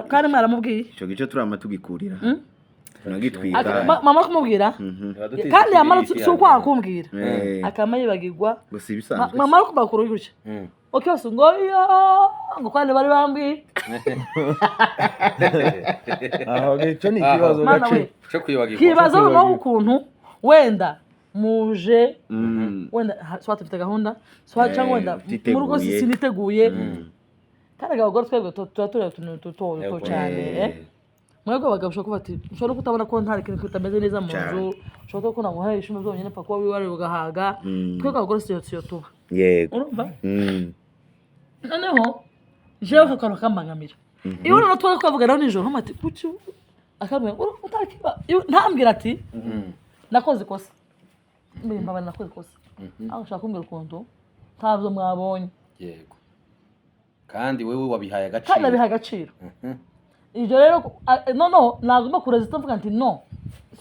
Kandi mwaramubwiye. Ico gice turama tugikurira tunagitwika. Mama kumubwira kandi yamara si ukwanga kumbwira, akama yibagirwa. Gusa ibisanzwe. Mama kumakuru gutya, okay, bose ngo yo ngo kandi bari bambwiye. Aho icyo ni ikibazo Mana gace. we. Cyo kwibagirwa. Kibazo noneho ukuntu wenda muje, wenda soit dufite gahunda, soit cyangwa wenda Utiteguye. mu rugo siniteguye. Kandi abagore twebwe tuba tureba utuntu duto duto cyane. Mwebwe abagabo ushobora kuba ati ushobora no kutabona ko nta kintu kitameze neza mu nzu, ushobora kuba naguhaye ishumi byonyine pfa kuba wari ugahaga. Twebwe abagore siyo tuba. Urumva? Noneho jewe ako kantu kambangamira. Iyo noneho tuba twavugana nijoro, ntumati ati kuki akambwira ngo utakiba, ntambwira ati nakoze ikosa, mbere mbabara nakoze ikosa, aho ushaka kumbwira ukuntu ntabyo mwabonye. Yego, kandi wewe wabihaye agaciro. Kandi nabiha agaciro. Ibyo rero no nagomba kurezita mvuga nti no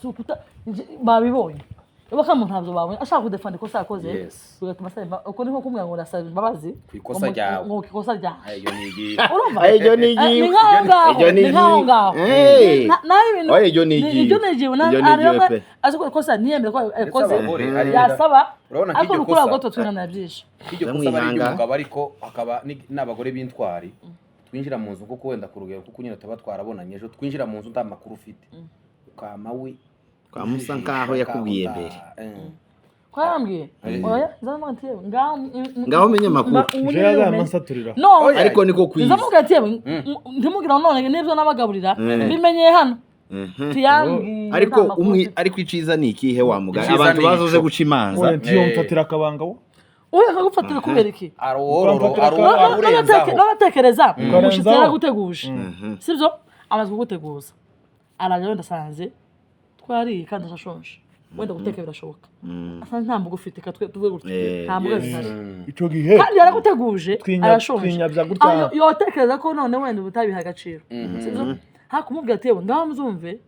si ukuta babibonye, uba kandi ntabyo babonye, ashaka kudefanda ikosa yakoze. Bigatuma asaba uko ni nko kumubwira ngo ndasaba imbabazi Ku ikosa ryawe. Ngo ku ikosa ryawe. Ayo ni igihe. Urumva? Ayo ni Ni igihe. nk'aho ngaho. Iryo ni Ni nk'aho igihe. ngaho. Hey. Naho ibintu Oya, iryo ni igihe. Iryo ni igihe. Iryo ni Hariyo igihe amwe pe. azi ko ikosa ntiyemere ko yakoze. Abagore hari Yasaba. Urabona Ariko nk'iryo ni ukuri kosa. abagore twinganira byinshi. Iryo kosa aba ari iry'umugabo, ariko hakaba n'abagore b'intwari twinjira mu nzu, kuko wenda ku rugero, kuko nyine tuba twarabonanye ejo, twinjira mu nzu nta makuru ufite, ukama wi Ukamusa nkaho yakubwiye mbere. Ko yarambwiye, oya, nzamuga nti yewe ngaho Ngaho umenye amakuru. ubu Je nyine yazama umenye. nsaturira. No. Ariko niko kwiza. Nzamuga ati yewe, ntimubwira ngo none n'ibyo nabagaburira bimenyeye hano tuyambwiye. Ariko Nta makuru umwi mfite. ariko iciza ni ikihe wa mugani? Iciza Abantu ni bazoze ico. guca imanza. Oya, ntiyo mfatira akabanga wo. Oya, akagufatira kubera iki? Aruwororo. Ukamfatira akabanga. Arurenzaho. N'abatekereza umushyitsi Ukarenzaho. yaraguteguje, sibyo? Amaze kuguteguza araje, wenda asanze twariye kandi ashonje, wenda guteka birashoboka, asanze nta mbuga ufite, ka tuvuge gutya, nta mbuga zihari. Icyo gihe Kandi yaraguteguje, arashonje. twinyabya gutya. Aho yotekereza ko none wenda ubutabiha agaciro, sibyo? Hakumubwira ati yewe ngaho muzumve,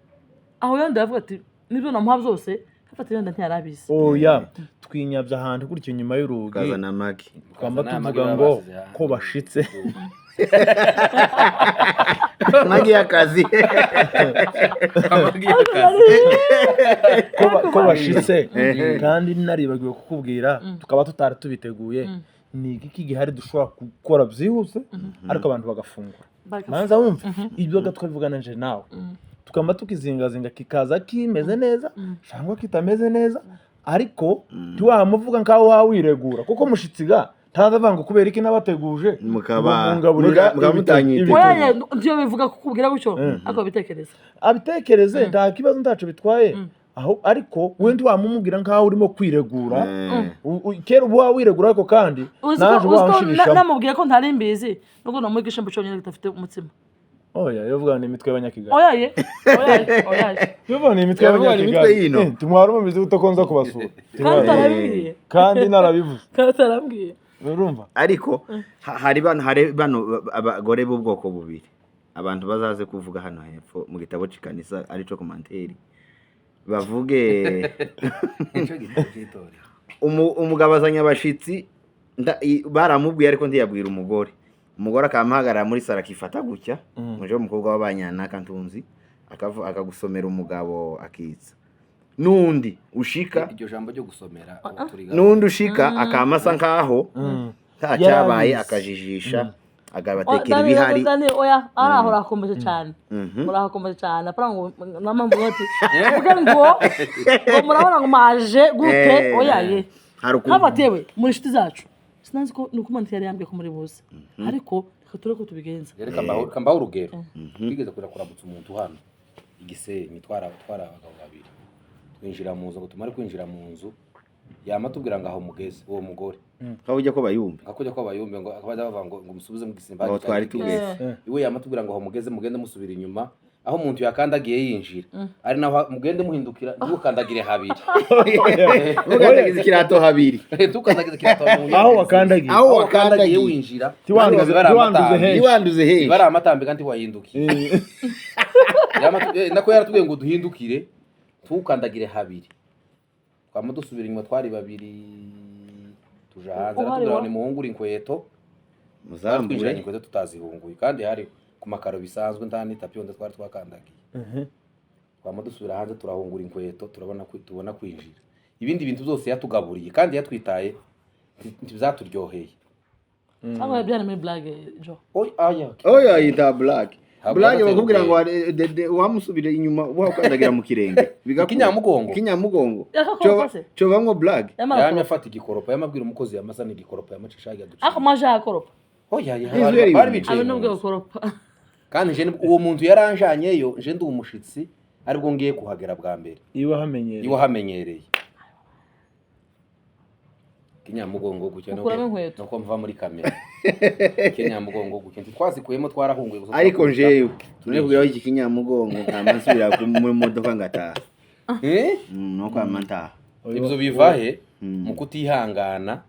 aho yenda yavuga ati nibyo namuha byose, afata yenda ntiyarabizi. Oya, twinyabya ahantu gutyo inyuma y'urugi. Ukazana amagi. Twamba Ukazana amagi tuvuga ngo baba basize hanze. ko bashitse. Amagi y'akazi. Amagi y'akazi. Ko bashitse kandi naribagiwe kukubwira, tukaba tutari tubiteguye, ni iki gihari dushobora gukora byihuse ariko abantu bagafungura? Manza wumve ibyo twabivugana nje nawe, tukaba tukizingazinga kikaza kimeze neza cyangwa kitameze neza, ariko ntiwamuvuga nkaho wawiregura, kuko mushitsi ga ntaza avuga ngo kubera iki nabateguje Mukaba- ngo mungaburira mukaba mutanyiteguye. Oya, ntiyo bivuga kukubwira gutyo, ariko babitekereza. Abitekereze nta kibazo, ntaco bitwaye aho, ariko we ntiwamumubwira nkaho urimo kwiregura. Kera uba wawiregura, ariko kandi Uzi ko naje uba uzi ko wanshirishamo. Namubwiye ko ntari mbizi, nubwo namuha igishyimbo cyonyine kidafite umutsima. Oya, yo vuga ni imitwe y'abanyakigali. Oya ye, oya ye, oya ye. Yo vuga ni imitwe Yavuga ni imitwe y'abanyakigali. yino. Tumwari mubizi gute ko nza kubasura? Kandi utarambwiye. Kandi narabivuze. Kandi utarambwiye. Urumva? Ariko hari bano abagore b'ubwoko bubiri abantu bazaze kuvuga hano hepfo mu gitabo cy'ikanisa, arico commentaire, bavuge Nicyo gitabo cy'itorero. Umugabo azanye abashitsi, baramubwiye ariko ntiyabwira umugore. Umugore akamuhagarara muri saro akifata gutya, muje w'umukobwa w'abanyanaka ntunzi, akagusomera umugabo akitsa n'undi ushika. Iryo jambo ryo gusomera turiga. N'undi ushika akamasa nkaho nta cyabaye, Yarabizi. akajijisha. Agabatekera ibihari. Dani, oya, araho urakomeye cyane, urakomeye cyane. Apana ngo namamvu ati vuga ngo murabona ngo maje gute. Oya ye. Hari ukuntu Haba tewe muri inshuti zacu, sinanzi ko nuko Imana yari yambwiye ko muri buze, ariko reka turebe ko tubigenza. Reka mbaho urugero. Twigeze kuja kuramutsa umuntu hano igisenyi, twari abagabo babiri, twinjira mu nzu. Ngo tumare kwinjira mu nzu, yama tubwira ngo aho mugeze uwo mugore aho ujya ko bayumva. Nka kujya ko bayumve ngo bajya bavuga ngo musubize mu gisimba. Aho twari tugeze. Iwe yama tubwira ngo aho mugeze mugende musubira inyuma, aho umuntu yakandagiye yinjira ari naho mugende muhindukira, ntukandagire habiri. Ukandagiza ikirato habiri. Ntukandagize ikirato habiri. Aho wakandagiye. Aho aho wakandagiye wakandagiye winjira. Ntiwanduze henshi. Ntiwanduze henshi. Bari amatambi kandi wahindukiye. Nako yaratubwiye ngo duhindukire, ntukandagire habiri. Twama dusubira inyuma, twari babiri, tuja hanze. Aratubwira ngo nimuhungure inkweto. Muzambure. Twinjiranye inkweto tutazihunguye, kandi hari ku makaro bisanzwe, nta n'itapi yonde twari twakandagiye. Twama dusubira hanze, turahungura inkweto, turabona tubona kwinjira. Ibindi bintu byose yatugaburiye kandi yatwitaye ntibizaturyoheye. Cyangwa byari muri blague jo. Oya. Oya, yita black. Ntabwo Blague bakubwira ngo yarateye wamusubire inyuma wakandagira mu kirenge. Ikinyamugongo. Ikinyamugongo. Yakakoropa se? Cobamwo blague. Yamara Yamye koropa. afata igikoropa, yamabwira umukozi yamasa n'igikoropa yamacisha yaduciye. Ariko maje yakoropa. Oya, Inzu yari bari ibintu. bicaye Abe mu nubwo nzu. gukoropa. Kandi nje uwo muntu yaranjanyeyo, nje ndi umushitsi, aribwo ngiye kuhagera bwa mbere. Iwe hamenyereye. Iwe hamenyereye kinyamugongo gutya. Ukuramo inkweto. Nuko mva muri kamera kinyamugongo gutya, ntitwazikuyemo, twarahunguye gusa. Ariko turakubita. njewe tune kugira iki kinyamugongo nkama nsubira mu modoka ngataha. Eh? No kwama ntaha. Ibyo biva he? Mu kutihangana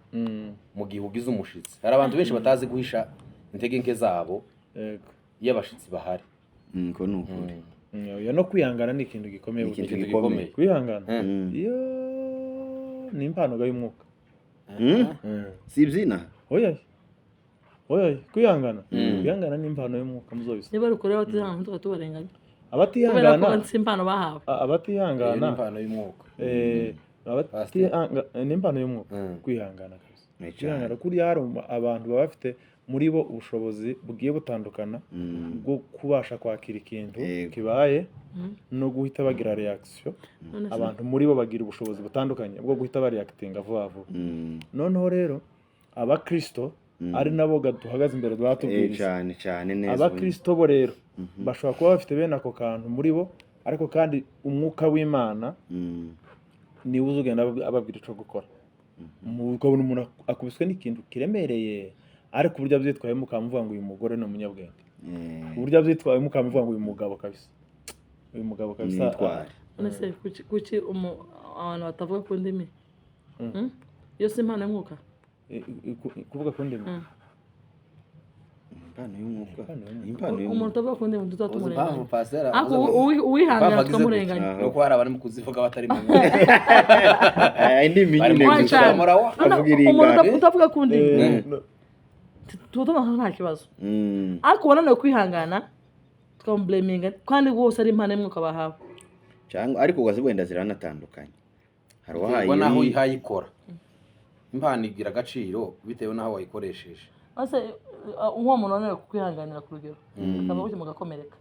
mu gihe ugize umushitsi. Hari abantu benshi batazi guhisha intege nke zabo Yego. iyo abashitsi bahari. Ko ni ukuri. Oya, no kwihangana ni ikintu gikomeye. Ni ikintu burya. Ikintu gikomeye. Kwihangana iyo ni impano y'umwuka. Si ibyina. Oya oya, kwihangana, kwihangana ni impano y'umwuka, muzobisa. Niba ari ukuri batihangana tukaba tubarenganya kubera ko Abatihangana si impano bahawe. Iyo ni Abatihangana impano y'umwuka. Ni impano y'umwuka kwihangana kabisa. Ni cyane. Kwihangana kuriya hari abantu baba bafite muri bo ubushobozi bugiye butandukana bwo kubasha kwakira ikintu kibaye no guhita bagira reaction. None se Abantu muri bo bagira ubushobozi butandukanye bwo guhita bareactinga vuba vuba. Noneho rero abakristo, ari nabo duhagaze imbere batubwiriza, Cyane cyane neza. Abakristo bo rero bashobora kuba bafite bene ako kantu muri bo, ariko kandi umwuka w'Imana niwe uza ugenda ababwira icyo gukora. Ukabona umuntu akubiswe n'ikintu kiremereye, ariko uburyo abyitwayemo ukamuvuga ngo uyu mugore ni umunyabwenge. Uburyo abyitwayemo ukamuvuga ngo uyu mugabo kabisa, uyu mugabo kabisa. Nitware. None se kuki abantu batavuga ku ndimi? Iyo si impano y'umwuka? Kuvuga ku ndimi? Impano y'umwuka. Impano y'umwuka. Impano Umuntu y'umwuka. utavuga ku ndimi tuzaba Uzi tumurenganya. impamvu pasiteri Ariko impamvu uwihangana agize tukamurenganya. gutya? Nuko hari abari mu kuzivuga batari mu mwuka. Indimi Bari nyine mu gusa. cyane. kuzamura wa None Avuga umuntu iringana. utavuga ku ndimi No. tuba tubona nta kibazo, ariko wananiwe kwihangana tukamubleminga kandi rwose ari impano y'umwuka bahawe. Cyangwa ariko ugaze wenda ziranatandukanye, hari uwahaye Biterwa n'aho iyi- uyihaye ikora. Impano igira agaciro bitewe n'aho wayikoresheje. Maze uwo muntu wananiwe kwihanganira ku rugero akaba gutya mugakomereka,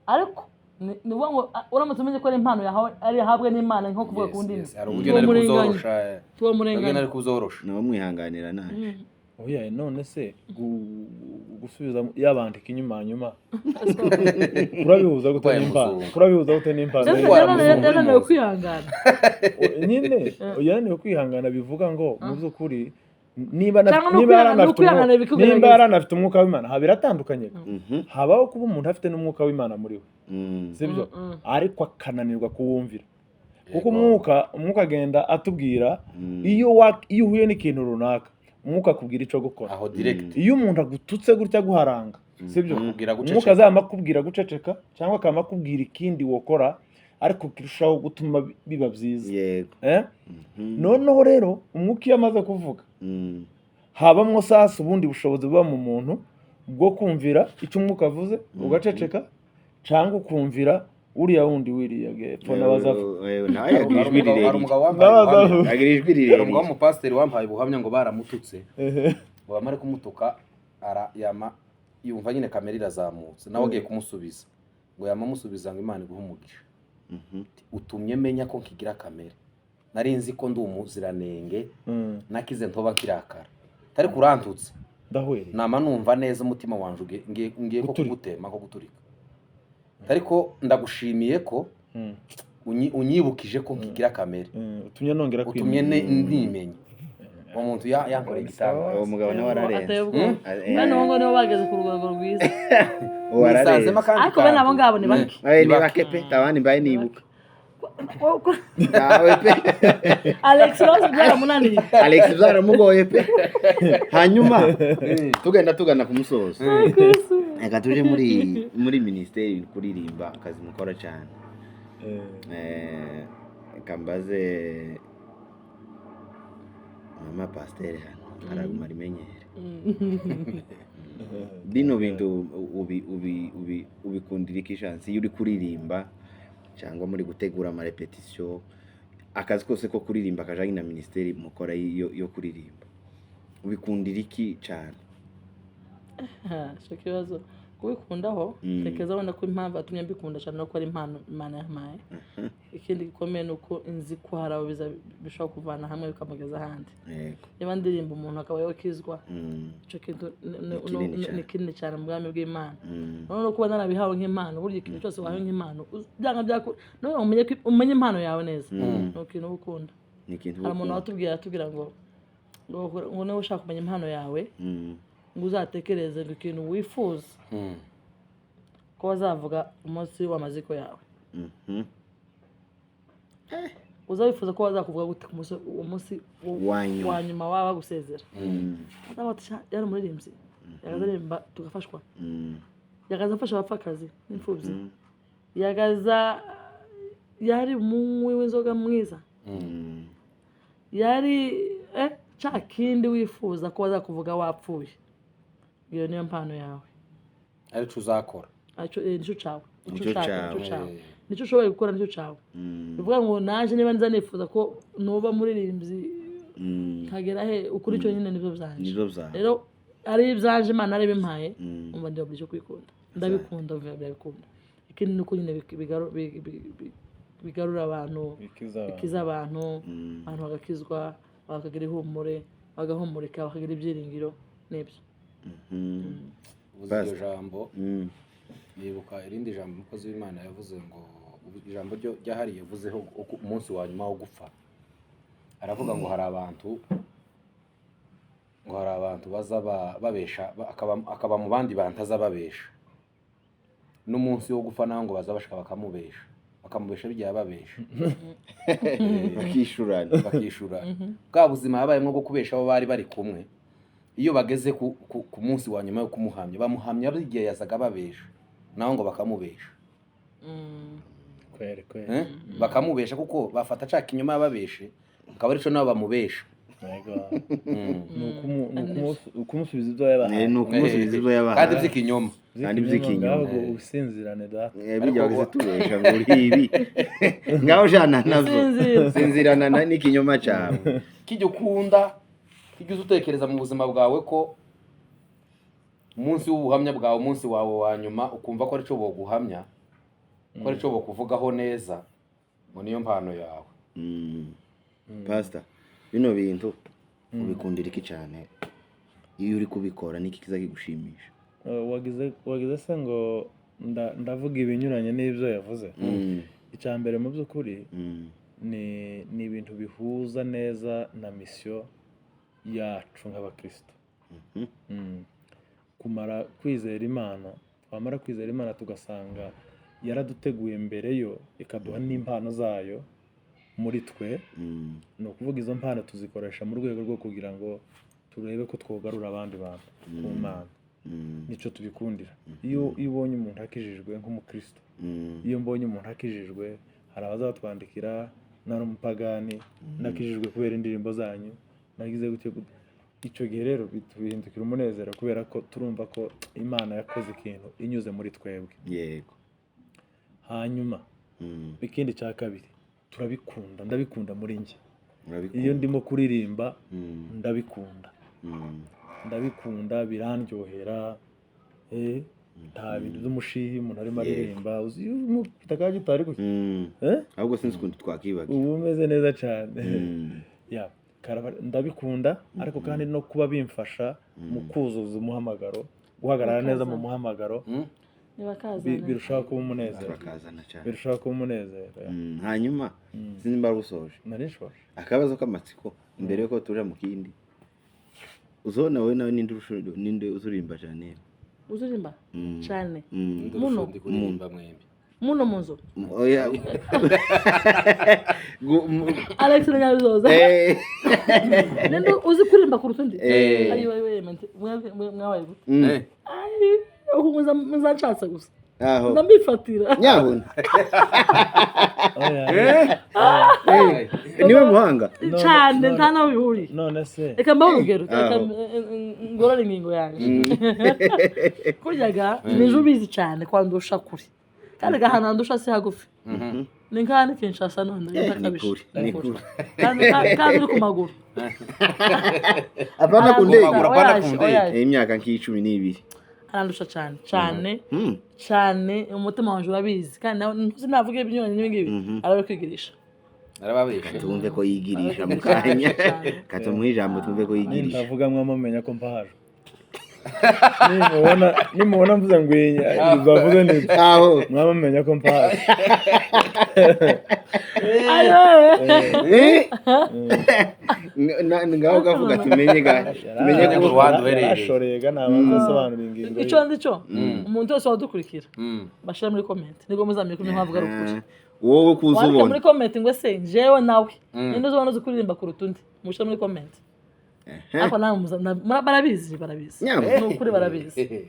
ariko ni ukuvuga ngo uramutse umenye ko ari impano yahawe, ari yahabwe n'Imana, nko kuvuga ku Yes, ndimi, yes. Hari uburyo nari tuwamurenganya. kuzorosha, hari uburyo Tuwamurenganya. nari kuzorosha. Nawe mwihanganira naje. Oya, none se gusubiza yabandika inyuma nyuma kurabihuza gute Ubaye n'impano? muzungu. Kurabihuza gute n'impano? Ndetse Ndwara muzungu yananiwe uri kwihangana. Nyine yananiwe kwihangana bivuga ngo mu by'ukuri niba Cyangwa niba ni ukwihangana bikugerageza. nimba yaranafite umwuka w'Imana, ha biratandukanye. Habaho kuba umuntu afite n'umwuka w'Imana muri we, sibyo, ariko akananirwa kuwumvira, kuko umwuka agenda atubwira iyo uhuye n'ikintu runaka, umwuka akubwira icyo gukora. Aho direct. Iyo umuntu agututse gutya aguharanga, sibyo, Akubwira guceceka. umwuka azama akubwira guceceka cyangwa akaba akubwira ikindi wokora ariko kirushaho gutuma biba byiza. Yego. Eh? Noneho rero umwuka iyo amaze kuvuga, habamwo sasa ubundi bushobozi buba mu muntu bwo kumvira icyo umwuka avuze ugaceceka, cyangwa ukumvira uriya wundi wiriya gepfo n'abazavu. Nawe agira Hari ijwi umugabo rirerire. wampaye N'abazavu. ubuhamya. Agira ijwi Hari umugabo rirerire. w'umupasiteri wampaye ubuhamya ngo baramututse, ngo bamare kumutuka ara yama Yumva nyine kamera irazamutse, nawe agiye kumusubiza ngo yamamusubiza ngo Imana iguhe umugisha, utumye menya ko nkigira kamere, nari nzi ko ndi umuziranenge, nakize ntoba nkirakara, ariko urantutse. Ndahwereye. Nama numva neza umutima wanje ngiye ko Guturika. kugutema, ko guturika, ariko ndagushimiye ko unyibukije ko nkigira kamere. Utumye nongera utumye kwimenya. Ntimenya uwo muntu yankoreye igitangaza. Uwo mugabo nawe ararenze. Ateye ubwoba. Bene uwo ngo nibo bageze ku rwego rwiza. Uwo ararenze. Nisanzemo akandi Ariko bene abo kantu. ngabo ni bake. Eh, ni Ni bake. bake pe, tabandi mbaye nibuka nawe pe. Alex Rose byaramunaniye. Alex byaramugoye pe. Hanyuma tugenda tugana ku musozo, reka tuje muri minisiteri, kuririmba, akazi mukora cyane. Reka mbaze mama pasiteri hano, araguma arimenyere bino bintu. Ubikundira iki, Chance, iyo uri kuririmba cyangwa muri gutegura amarepetisiyo, akazi kose ko kuririmba kajanye na minisiteri mukora yo kuririmba, ubikundira iki cyane? Icyo kibazo kubikundaho, tekereza wenda ko impamvu yatumye mbikunda cyane nuko ari impano Imana yampaye. Ikindi gikomeye ni uko nzi ko hari abo bishobora kuvana hamwe bikamugeza ahandi. Niba ndirimba umuntu akaba yakizwa, icyo kintu Ni kinini cyane. ni kinini cyane mu bwami bw'Imana. Noneho kuba narabihawe nk'impano, burya ikintu cyose wahawe nk'impano byanga noneho umenye impano yawe neza, ni ikintu uba ukunda. Ni ikintu Hari umuntu ukunda. watubwiye, aratubwira ngo niba ushaka kumenya impano yawe, ngo uzatekereze ngo ikintu wifuza ko bazavuga umunsi w'amaziko yawe. Uza wifuza ko bazakuvuga gute ku munsi, uwo munsi Wa nyuma. wa nyuma waba bagusezera? Bazaba bati, "Sha, yari umuririmbyi, yagaza aririmba tugafashwa, yagaza afasha abapfakazi n'imfubyi, yagaza yari umunywi w'inzoga mwiza, yari cya kindi wifuza ko bazakuvuga wapfuye." Iyo niyo mpano yawe. Aricyo uzakora. Aricyo, nicyo cyawe, nicyo Nicyo ushaka, cyawe. nicyo cyawe, nicyo ushoboye gukora, nicyo cyawe. Bivuga ngo naje niba nza nifuza ko nuba muririmbyi, nkagera he ukuri, icyo nyine nibyo byanje. Nibyo byawe. Rero ari ibyanje, Imana ari ibimpaye, umva ndi obligé kwikunda, ndabikunda, ndabikunda. Ikindi ni uko nyine bigarura abantu, Bikiza abantu. Bikiza abantu, abantu bagakizwa, bakagira ihumure, bagahumurika, bakagira ibyiringiro n'ibyo. Uvuze iryo Pastor. jambo, nibuka irindi jambo umukozi w'Imana yavuze, ngo ijambo ryo ryahariye yavuzeho umunsi wa nyuma wo gupfa, aravuga ngo hari abantu, ngo hari abantu baza babesha, akaba mu bandi bantu aza babesha, n'umunsi wo gupfa naho ngo baza bashaka bakamubesha bigiye babesha. Bakishurana. Bakishura bwa buzima yabayemo bwo kubesha abo bari bari kumwe. Iyo bageze ku munsi wa nyuma yo kumuhamya, bamuhamya igihe yazaga babesha, naho ngo bakamubesha. Kweri kweri. Eh? Bakamubesha kuko bafata cya kinyoma yababeshe, akaba arico nabo bamubesha. Yego. Ni ukumusubiza ibyo yabahaye. Ni ukumusubiza ibyo yabahaye. Kandi by'ikinyoma. Kandi by'ikinyoma. Ahubwo usinzirane data. Bijya bageze tubesha ngo uri ibi, ngaho jana navyo. Sinzira. Sinzirana n'ikinyoma cyawe. Kijya ukunda, kijya uza utekereza mu buzima bwawe ko umunsi w'ubuhamya bwawe, umunsi wawe wa nyuma, ukumva ko arico boguhamya, ko arico bokuvugaho neza, ngo niyo mpano yawe. Pastor, bino bintu ubikundira iki cyane? Iyo uri kubikora niki kiza kigushimisha? Wagize se ngo ndavuga ibinyuranye n'ibyo yavuze. Icya mbere mu by'ukuri ni ibintu bihuza neza na misiyo yacu nk'abakristo. Kumara kwizera Imana, twamara kwizera Imana tugasanga yaraduteguye mbere yo, ikaduha n'impano zayo muri twe. Ni ukuvuga izo mpano tuzikoresha mu rwego rwo kugira ngo turebe ko twogarura abandi bantu ku Mana. Nicyo tubikundira. Iyo ubonye umuntu akijijwe nk'umukristo, iyo mbonye umuntu akijijwe, hari abazabatwandikira, nari umupagani, nakijijwe kubera indirimbo zanyu, nagize gutyo gutyo. Icyo gihe rero bihindukira umunezero, kubera ko turumva ko Imana yakoze ikintu inyuze muri twebwe. Hanyuma ikindi cya kabiri, turabikunda, ndabikunda muri njye. Urabikunda. Iyo ndimo kuririmba, ndabikunda. Ndabikunda, birandyohera. Nta bintu by'umushihi umuntu arimo aririmba, uzi iyo ufite aka gitari gutya. Ahubwo sinzi ukuntu twakibaga. Uba umeze neza cyane. Ya, ndabikunda, ariko kandi no kuba bimfasha mu kuzuza umuhamagaro, guhagarara neza mu muhamagaro, birushaho kuba umunezero. Turakazana cyane. Birushaho kuba umunezero, ya. Hanyuma sinzi nimba usoje. Nari nshoje. Akabazo k'amatsiko imbere yuko tuja mu kindi, uzona wowe nawe ninde ninde uzuririmba cyane? Uzurimba cyane? Muno ndi kuririmba mwembi. Muno mu nzu? Oya. Alex na Nyabizoza. Ninde uzi kuririmba kuruta undi? Ayiwe ayiwe, mwabaye gute? Ayi, ubu muzanshatse gusa. Aho. Ndambifatira. Nyabuna. Oya. Niwe muhanga. Cyane, nta naho bihuriye. None se? Reka mbahe urugero, reka Aho. ngorore ingingo yanjye. Kuryaga nije ubizi cyane kwandusha kure, kandi ahantu handusha si hagufi, ni nk'aha ni Kinshasa none. Ni ndakabije. kure, ni kure. Kandi uri ku maguru. Apana ku ndege. Amaguru, apana ku ndege. Oya, Imyaka nk'12. Arandusha cyane cyane cyane, umutima wanjye urabizi, kandi nawe ntuzi navuga ibinyuranye n'ibi ngibi arabikwigirisha. Arababeshe. Tumve ko yigirisha mu kanya, katumuhe ijambo tumve ko yigirisha. Nintavuga mwamumenya ko mpahajwe. Nimubona mvuze ngo iyi bavuze ni Aho. mwamumenya ko mpahajwe. Eh? Ngaho kavuga tumenye ga tumenye Ko ko Rwanda uherereye. Yarashoreye ga, nabanza asobanura ingingo ye. Icyo nzi cyo, umuntu wese wadukurikira bashyira muri comment, nibwo muzamenya ko ibyo nkavuga ari ukuri. Wowe kuza Wandike ubona muri comment ngo ese jewe nawe ninde uzabona uzi kuririmba kuruta undi? Mushyire muri comment, ariko nawe barabizi, barabizi. Nyabuna. Ni ukuri barabizi.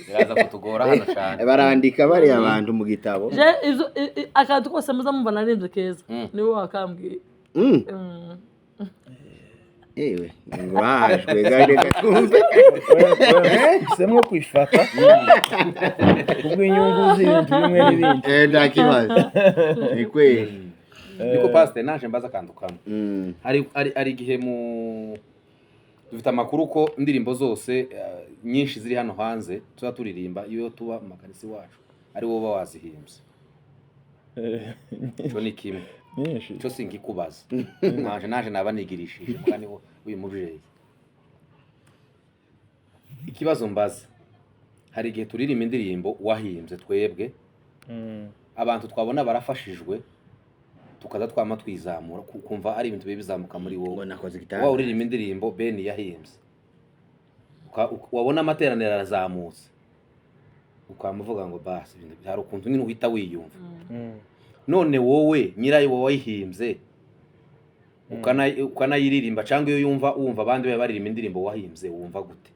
Biraza kutugora hano cyane. Barandika bariya abantu mu gitabo. Je ivyo akantu kose muza mumva naririmbye keza, niwe wakambwiye. Yewe, ngo wahajwe ga, reka twumve. Mpisemo kwifata kubw'inyungu z'ibintu bimwe n'ibindi. Nta kibazo, ni kweli. Niko pasiteri, naje mbaza akantu kamwe. Hari igihe mu dufite amakuru ko indirimbo zose nyinshi ziri hano hanze tuba turirimba, iyo tuba mu makanisa iwacu, ari wowe uba wazihimbye. Icyo ni kimwe. Nyinshi. Icyo singikubaza, naje naba nigirishije mugani w'uyu mubyeyi. Ikibazo mbaza, hari igihe turirimba indirimbo wahimbye twebwe, abantu twabona barafashijwe, tukaza twama twizamura, kumva ari ibintu biba bizamuka muri wowe. Ngo nakoze Waba igitanda. uririmba indirimbo Ben yahimbye, wabona amateraniro arazamutse, ukamuvuga ngo basi ibintu hari ukuntu nyine uhita wiyumva. None wowe nyirayo, wowe wayihimbye ukanayiririmba, cyangwa iyo yumva wumva abandi baba baririmba indirimbo wahimbye, wumva gute?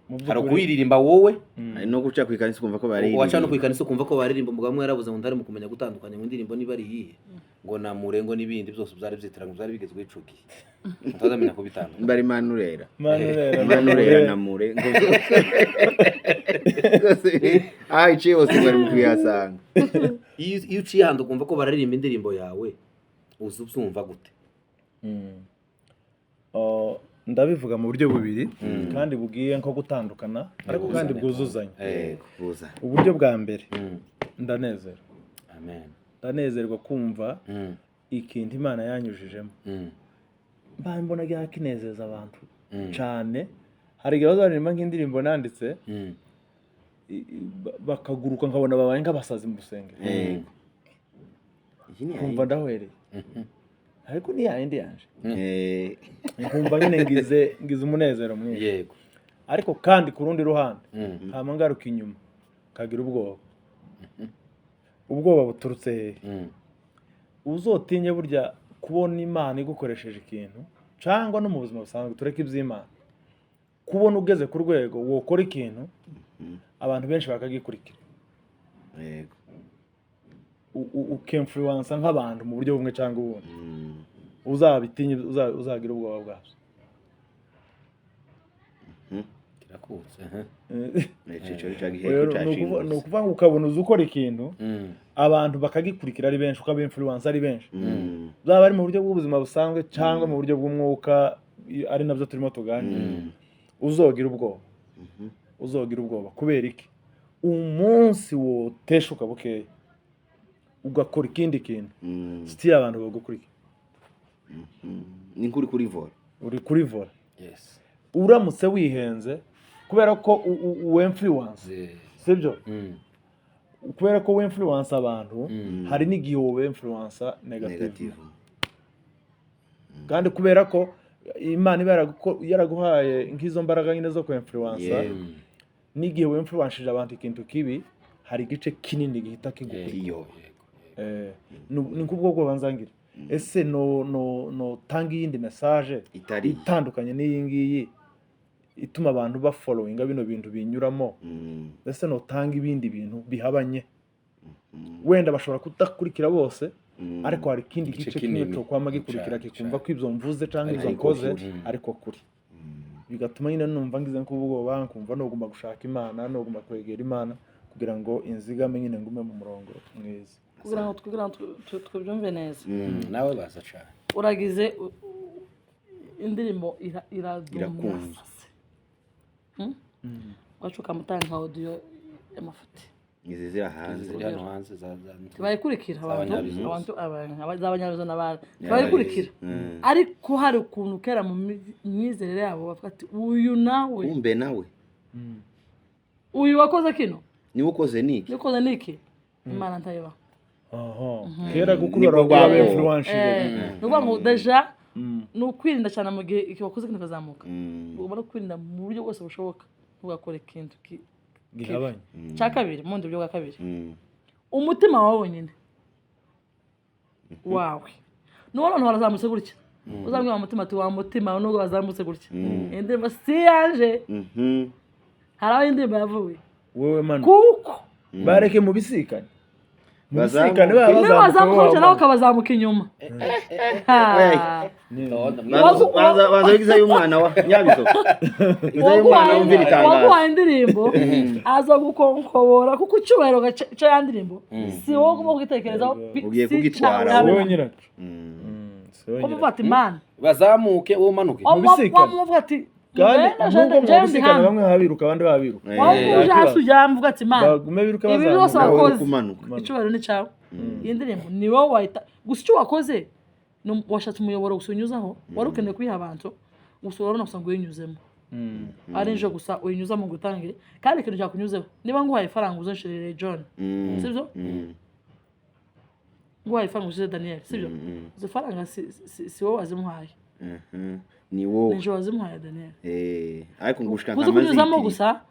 Mu Hari by'ukuri ukuyiririmba wowe, Hari no guca ku ikanisa ukumva ko waca no ku baririmba. ikanisa ukumva ko baririmba. Umugabo umwe yarabuze ngo ntari mu kumenya gutandukanya ngo indirimbo niba ari iyihe, ngo namure, ngo n'ibindi byose byari byitiranywe, byari bigezweho ico gihe, utazamenya kubitandukanya. Bari manurera. Manurera. Manurera na mure ngo byose ah iciye hose bari mu kuyasanga. Iyo uciye ahantu ukumva ko bararirimba indirimbo yawe, uzi ubyumva gute? Oh, ndabivuga mu buryo bubiri kandi bugiye nko gutandukana, ariko kandi bwuzuzanya. Kuza. Uburyo bwa mbere, ndanezerwa. Amen. Ndanezerwa kumva ikintu Imana yanyujijemo, mbaye mbona kinezeza abantu cyane. Hari igihe bazaririmba nk'indirimbo nanditse, bakaguruka, nkabona babaye nk'abasazi mu rusengero. Yego. Iyi ni Nkumva ndahwereye, ariko ni yayindi yanje. Nkumva nyine ngize umunezero mwinshi. Ariko kandi ku rundi ruhande, hama ngaruka inyuma kagira ubwoba. Ubwoba buturutse hehe? Uzotinye burya kubona Imana igukoresheje ikintu, cyangwa no mu buzima busanzwe, tureke iby'Imana, kubona ugeze ku rwego wokora ikintu abantu benshi bakagikurikira, ukemfluwansa nk'abantu mu buryo bumwe cyangwa ubundi, uzabitinye, uzagira ubwoba bwabyo. Kirakutse. Ico cyo Rero giheko ni cashingutse. ukuvuga ngo ukabona uzi ukora ikintu, abantu bakagikurikira ari benshi, ukabinfluwansa ari benshi, byaba ari mu buryo bw'ubuzima busanzwe cyangwa mu buryo bw'umwuka, ari nabyo turimo tuganira, uzogira ubwoba. Uzogira ubwoba kubera iki? Umunsi woteshuka bukeya ugakora ikindi kintu, still abantu bagukurikira. Ni nk'uri kuri volant. Uri kuri volant. Yes. Uramutse wihenze, kubera ko u influence, sibyo? Kubera ko w influence abantu, hari n'igihe wowe influence negative. Negative. Kandi kubera ko Imana iba yaraguhaye nk'izo mbaraga nyine zo kw influença, n'igihe w influencije abantu ikintu kibi, hari igice kinini gihita kigukurikira. Iyo. Ni nk'ubwo bwoba nzangira. Ese no tanga iyindi message Itari itandukanye n'iyi ngiyi ituma abantu ba followinga bino bintu binyuramo? Ese notanga ibindi bintu bihabanye? Wenda bashobora kudakurikira bose, ariko hari ikindi Igice gice kimwe kinini. cyokwama gikurikira, Cyane, kikumva cyane. ko ibyo mvuze cyangwa ibyo Ariko nkoze kuri. ariko kuri. Bigatuma nyine numva ngize nk'ubwoba, nkumva nogomba gushaka Imana, nogomba kwegera Imana kugira ngo inzigame nyine, ngume mu murongo mwiza. Kugira ngo tubyumve neza. Nawe baza cyane. Uragize indirimbo iradumwa. Irakunzwe. Wacu ukamutanga nka audio y'amafuti. Izi ziri hanze. Ziri hano hanze za Ntibayikurikira abantu. Z'abanyabizoza. Abantu z'abanyabizo n'abandi ntibayikurikira, ariko hari ukuntu kera mu myizerere yabo bavuga ati: "Uyu nawe." Kumbe nawe. "Uyu wakoze kino." Niwe ukoze niki. "Nikoze niki, Imana ntayibaho." Aha kera gukurura Nibwo rwa bwabo. influencije. Ni ukuvuga ngo déjà ni ukwirinda cyane mu gihe iki wakoze kino kazamuka. Ugomba no kwirinda mu buryo bwose bushoboka, ntugakore ikintu gihabanye. Cya kabiri, mu bundi buryo bwa kabiri, umutima wawe wonyine wawe nuwo noneho warazamutse gutya, uzambwira wa mutima ati: "Wa mutima, nubwo wazamutse gutya, iyi ndirimbo si iyanje." Hari aho indirimbo yavuye. Wowe manu. Kuko Bareke mubisikane. Bazamuke. Mubisikane baba. Niba wazamuka gutya, nawe ukabazamuka inyuma. Ha. Baza baza wigizayo umwana wa Nyabiso, izayo umwana wumvira itangazo. Waguhaye indirimbo aza gukonkobora, kuko icyubahiro cya ya ndirimbo si wowe ugomba kugitekerezaho. Ugiye Si kugitwara cyawe. Wowe nyiracyo. Si wowe Ko nyiracyo. muvuga ati: "Mana." Bazamuke, wowe umanuke. Mubisikane. Wamuvuga ati Kandi "Ngwino, nubwo jende mubisikane, hano." bamwe babiruka, abandi babiruka. Waba uje hasi ujya mvuga ati: "Mana, Bagume biruka, ibi byose bazamuka. Nawe uri wakoze, kumanuka. icyubahiro ni cyawe." Iyi ndirimbo ni wowe wahita gusa. Icyo wakoze ni washatse umuyoboro gusa unyuzaho, wari ukeneye kuyiha abantu gusa, urabona gusa ngo uyinyuzemo ari nje gusa uyinyuzamo ngo utange. Kandi ikintu cyakunyuzeho, niba nguhaye ifaranga uzonshirire John, sibyo? Nguhaye ifaranga uzize Daniel, sibyo? Izo faranga si wowe wazimuhaye. Ni wowe. Ni nje wazimuhaye Daniel. Ariko ngushika Kuzi nka kunyuzamo mazitiri. gusa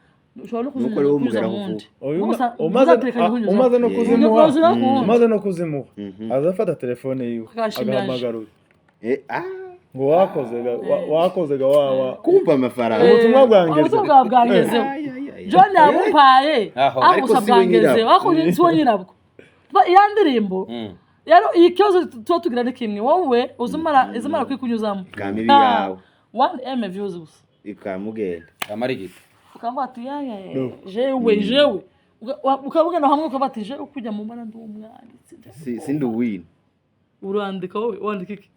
ushobora no Nuko rero kuzinyuza umugeraho mu wundi. Uyu Gusa umaze uzatekanye kunyuzamo. umaze no kuzimuha, Unyuza ku wundi. umaze no kuzimuha, azafata telefone yiwe, Akashimira. agahamagara uyu Ah, ngo wakoze ga wakoze ga wawa. Kumva amafaranga. Ubutumwa bwangezeho. Ubutumwa bwawe bwangezeho. Ay, ay, ay. John yabumpaye. Aho. Ariko Ariko gusa si we bwangezeho. nyirabwo. Ariko si we nyirabwo. Iya ndirimbo rero, iyi kibazo tuba tugira ni kimwe: wowe uzimara izimara kwikunyuzamo Bwa mibi yawe. 1M views gusa, Ikamugenda. Amarigita. Ukavuga ati: "Ya ya ya, jewe jewe." Ukabugana hamwe ukavuga ati: "Jewe kujya mu mbana ndi umwanditsi." Si sindi uwino. Urandika wowe, wandika iki?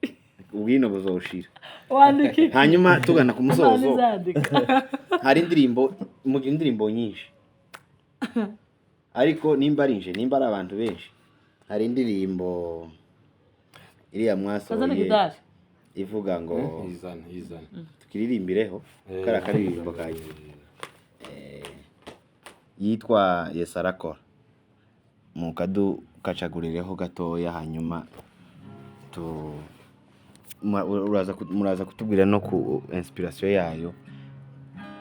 Ubwino buzoshira. Wandika iki? Hanyuma tugana ku Imana musozo, izandika. hari indirimbo, mugira indirimbo nyinshi, ariko nimba ari nje, nimba ari abantu benshi, hari indirimbo iriya Kazana mwasohoye gitari. ivuga ngo Izana, izana. Tukiririmbireho kariya karirimbo kanyu yitwa Yesu arakora, mukadu kacagurireho gatoya, hanyuma tu muraza kutubwira no ku inspiration yayo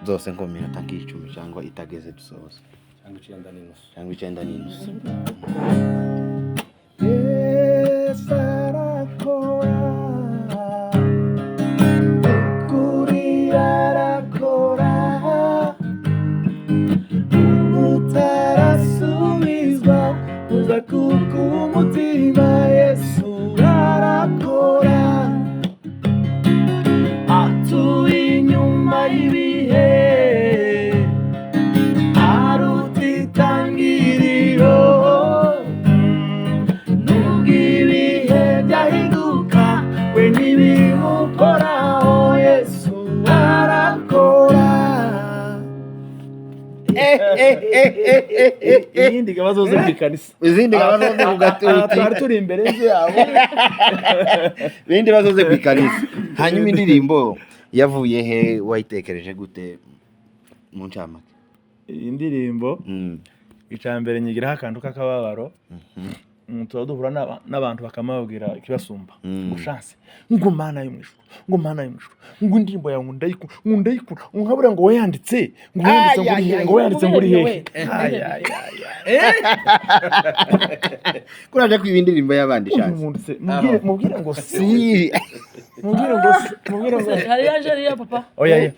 zose nko mu minota nk'icumi cyangwa itageze dusoza. Cyangwa 9:30. Cyangwa 9:30. Yesu arakora, ukuri arakora, utarasubizwa uza kuko umutima. Yesu arakora, atuye inyuma y'ibihe, aruta itangiriro, nubwo ibihe Iyindi ikaba zoze mu ikanisa. Izindi ngaba zoze ku Aha gatuti. Twari turi imbere y'inzu yabo. Ibindi bazoze ku ikanisa. Hanyuma indirimbo yavuye he? Wayitekereje gute mu ncamake? Iyi ndirimbo, icya mbere nyigiraho akantu k'akababaro. Tuba duhura n'abantu bakamabwira ikibasumba, ngo Chance, ngo Mana yo mu ijuru, ngo Mana yo mu ijuru, ngo indirimbo yawe ngo ndayikunda, ngo ndayikunda, ngo nkabura, ngo wayanditse, ngo wayanditse, ngo uri hehe, ngo wayanditse, ngo uri hehe. Ay, ay, ay, ay. Kuraje kwiba indirimbo y'abandi, Uyu Chance? muntu se mubwire, mubwire ngo si Si. Mubwire ngo si, mubwire ngo Hari yaje ariya papa. Oya, oya,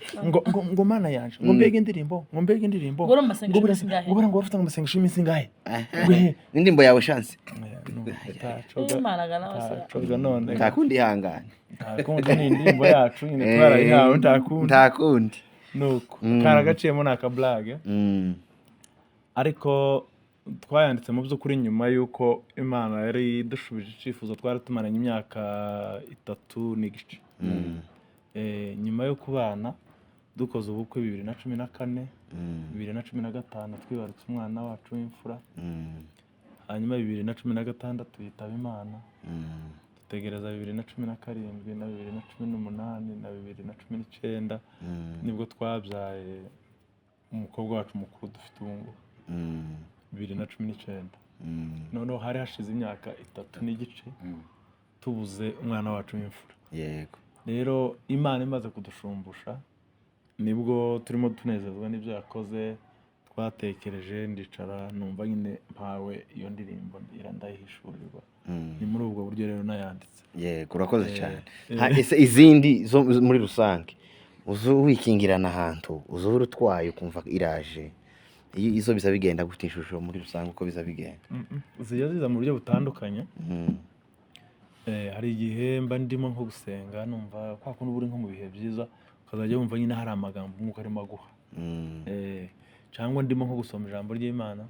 ngo Mana yanje, ngo mbega indirimbo, ngo mbega indirimbo. Ngo uri mu masengesho Ngo y'iminsi ingahe? ngo buriya ngo bafite ngo amasengesho y'iminsi ingahe, ngo he? Indirimbo yawe, Chance? Tacoga. Imana ga nawe se. Tacoga none. Nta kundi, ihangane. Nta kundi, ni indirimbo yacu nyine, twarayihawe, nta kundi. Nta kundi. Nuko karagaciyemo, ni akablage. Ariko twayanditse mu by'ukuri nyuma y'uko Imana yari idushubije icyifuzo twari tumaranye imyaka 3 n'igice. Nyuma yo kubana, dukoze ubukwe 2014, 2015 twibarutse umwana wacu w'imfura. Hanyuma 2016 yitaba Imana. Dutegereza 2017 na 2018 na 2019, nibwo twabyaye umukobwa wacu mukuru dufite ubu ngubu, 2019. Noneho hari hashize imyaka 3 n'igice tubuze umwana wacu w'imfura. Rero Imana imaze kudushumbusha, nibwo turimo tunezezwa n'ibyo yakoze, twatekereje, ndicara numva nyine mpawe iyo ndirimbo, ndayihishurirwa. Ni muri ubwo buryo rero nayanditse. Yego, urakoze cyane. Ese izindi zo muri rusange, uzi wikingirana ahantu, uzi uhora utwaye ukumva iraje, iyo izo biza bigenda gute? Ishusho muri rusange uko biza bigenda? Zijya ziza mu buryo butandukanye. Hari igihe mba ndimo nko gusenga, numva kwa kundi uba uri nko mu bihe byiza, ukazajya wumva nyine hari amagambo umwuka arimo aguha. Cyangwa ndimo nko gusoma ijambo ry'Imana,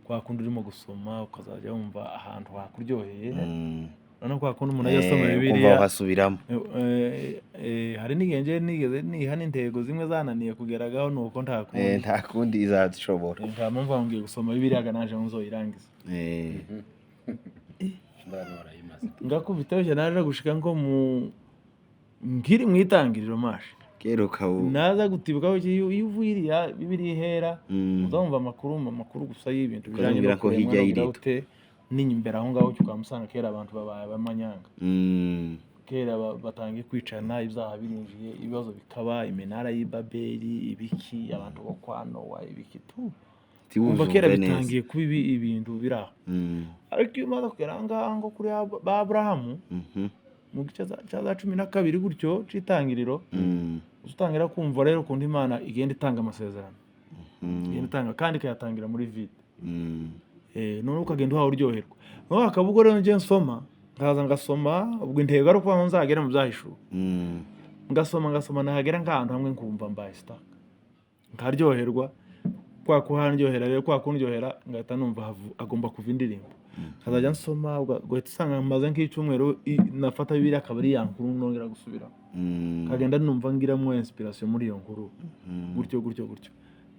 kwa kundi urimo gusoma ukazajya wumva ahantu hakuryoheye. Noneho kwa kundi umuntu ajya asoma Ukumva Bibiliya, uhasubiramo. Hari n'igihe njyewe nigeze niha n'intego zimwe zananiye kugeragaho, ni uko nta kundi. Nta kundi, izashobora. Nta mpamvu ngo ngiye gusoma Bibiliya ga naje ngo nzoyirangize. Ndabona warayimaze. Ngakubitaho cyane, naje gushika nko mu nkiri mu itangiriro mashe. Kera ukaba Naza gutibuka iyo uvuye iriya Bibiliya ihera, uzumva amakuru gusa y'ibintu bijanye Ukazumvira no ko kuremwa hirya no y'irido. gute n'imbere aho ngaho ukamusanga kera abantu babaye abamanyanga, kera batangiye kwicana, ibyaha birinjiye, ibibazo bikaba, iminara y'i Babeli, ibiki, abantu bo kwa Nowa, ibiki tu. Umva kera Ntiwuzumve neza. bitangiye kuba ibintu biri aho. Ariko iyo umaze kugera aha ngaha ngo kuri ba Aburahamu, mu gice cya za 12 gutyo c'itangiriro, uza utangira kumva rero ukuntu Imana igenda itanga amasezerano, igenda itanga kandi ikayatangira muri vide. Noneho ukagenda uhawe uryoherwa. Noneho hakaba ubwo rero njye nsoma, nkaza ngasoma, ubwo intego ari ukuvuga ngo nzagere mu byahishuwe. Ngasoma, ngasoma, nahagera nk'ahantu hamwe nkumva mbaye stuck, nkaryoherwa. Kwa kuhandyohera rero, kwa kundyohera, ngahita numva agomba kuva indirimbo, nkazajya nsoma, ugahita usanga maze nk'icyumweru nafata Bibiliya akaba ari ya nkuru nongera gusubiramo, nkagenda numva ngiramo inspiration muri iyo nkuru, gutyo gutyo gutyo.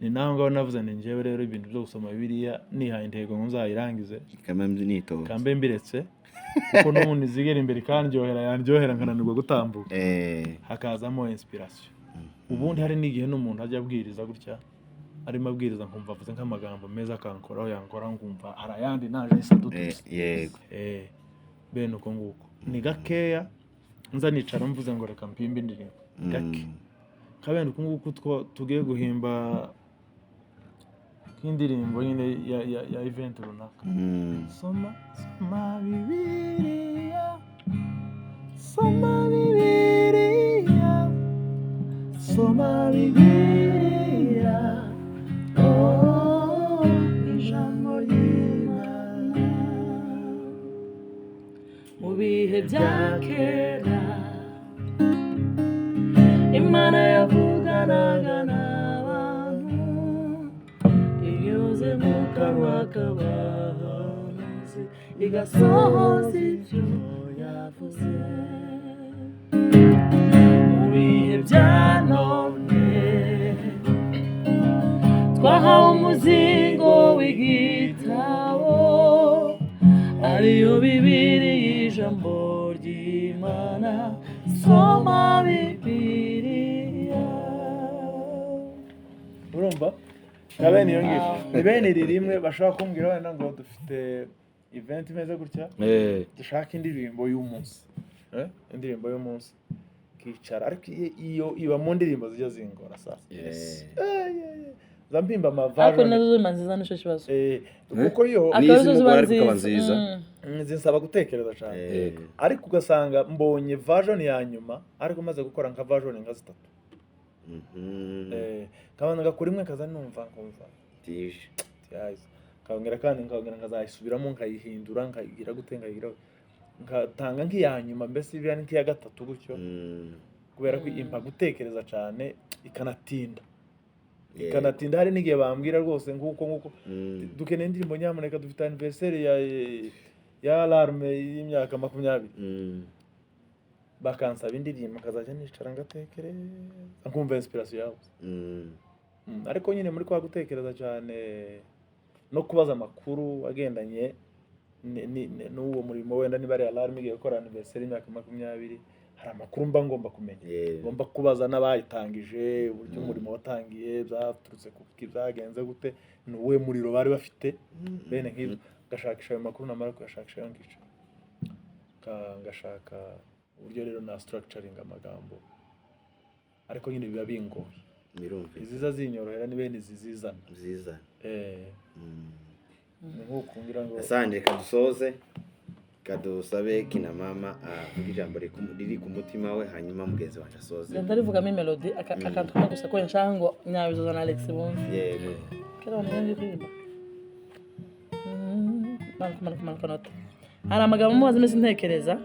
Ni naho ngaho navuze nti njyewe rero ibintu byo gusoma Bibiliya nihaye intego ngo nzayirangize, Kamembe nitonze. Kambe mbiretse, kuko n'ubundi zigera imbere ikandyohera, yandyohera nkananirwa gutambuka, hakazamo inspiration. Ubundi hari n'igihe n'umuntu ajya abwiriza gutya, arimo abwiriza nkumva avuze nk'amagambo meza akankoraho, yankoraho nkumva hari ayandi naje ahise adututse. Bene uko nguko. Ni gakeya nza nicara mvuze ngo reka mpimbe indirimbo, gake. Nka bene uku nguku tugiye guhimba nk'indirimbo nyine ya event runaka. Soma, soma Bibiliya, soma Bibiliya, soma Bibiliya, oh, ijambo ry'Imana. Mu bihe bya kera Imana yavuganaga n'abantu inyuze mu kanwa k'abahanuzi, igasohoza ibyo yavuze. Mu bihe bya none Twahawe umuzingo w'igitabo, ariyo Bibiri y'ijambo ry'Imana. Soma Bibiliya. Urumva nka bene iyo ngiyo, ni bene iri rimwe bashobora kumbwira wenda ngo dufite event imeze gutya, dushaka indirimbo y'umunsi. Indirimbo y'umunsi kicara, ariko iyo iba mu ndirimbo zijya zingora sasa. Za mpimba Ariko ama version. Nazo ziba nziza, nicyo kibazo. Kuko yo Akaba Niyo arizo ziba izimugora ariko ikaba nziza. nziza. Zinsaba gutekereza cyane, ariko ugasanga mbonye version ya nyuma ariko maze gukora nka version nka zitatu. Nkabanza ngakora imwe, nkaza numva nkumva Tije. tiyayize, nkongera kandi nkongera nkazayisubiramo, nkayihindura, nkayigira gute, nkayigira, nkatanga nk'iya nyuma, mbese ibiba ni nk'iya gatatu gutyo, kubera ko impa gutekereza cyane, ikanatinda. Ikanatinda. Hari n'igihe bambwira rwose nguko dukeneye indirimbo, nyamuneka, dufite anniversaire ya alarme y'imyaka 20, bakansaba indirimbo, nkazajya nicara ngatekereza, nkumva inspiration yabuze. Ariko nyine muri kwa gutekereza cyane no kubaza amakuru agendanye n'uwo murimo, wenda niba ari alarme igiye gukora anniversaire y'imyaka 20, hari amakuru mba ngomba kumenya, ngomba kubaza n'abayitangije, uburyo umurimo watangiye, byaturutse ku ki, byagenze gute, ni uwuhe muriro bari bafite, bene nk'ibyo. Ngashakisha ayo makuru, namara kuyashakisha ayo ngica, ngashaka uburyo rero na structuring amagambo, ariko nyine biba bingoye. Birumvikana. Iziza zinyorohera ni bene izi zizana. Nziza. Ni nk'uku ngira ngo Asante, reka dusoze, kadusabe kina mama avuga ijambo riri ku mutima we, hanyuma mugenzi wanjye asoze. Ngenda rivugamo melody akantu kamwe gusa ko nshaka ngo Nyabizoza na Alex bumve. Yego. Kera abantu ngiye kuririmba. Manuka, manuka, manuka note. Hari amagambo mumaze iminsi ntekereza,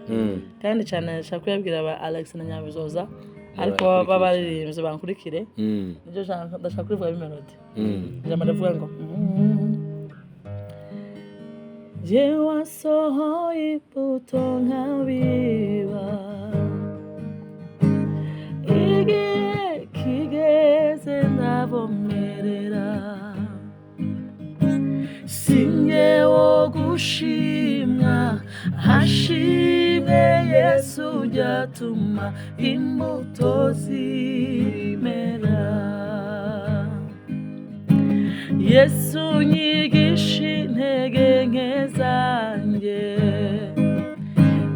kandi cyane nshaka kuyabwira aba Alex na Nyabizoza, ariko baba baririmbye bankurikire. Nibyo jambo ndashaka kurivuga melody. Ijambo ndavuga ngo Jye wasohoye imbuto nkabiba, igihe kigeze ndavomerera, sinjye wo gushimwa, hashimwe Yesu ujyatuma imbuto zimera. Yesu nyigisha intege nke zanjye,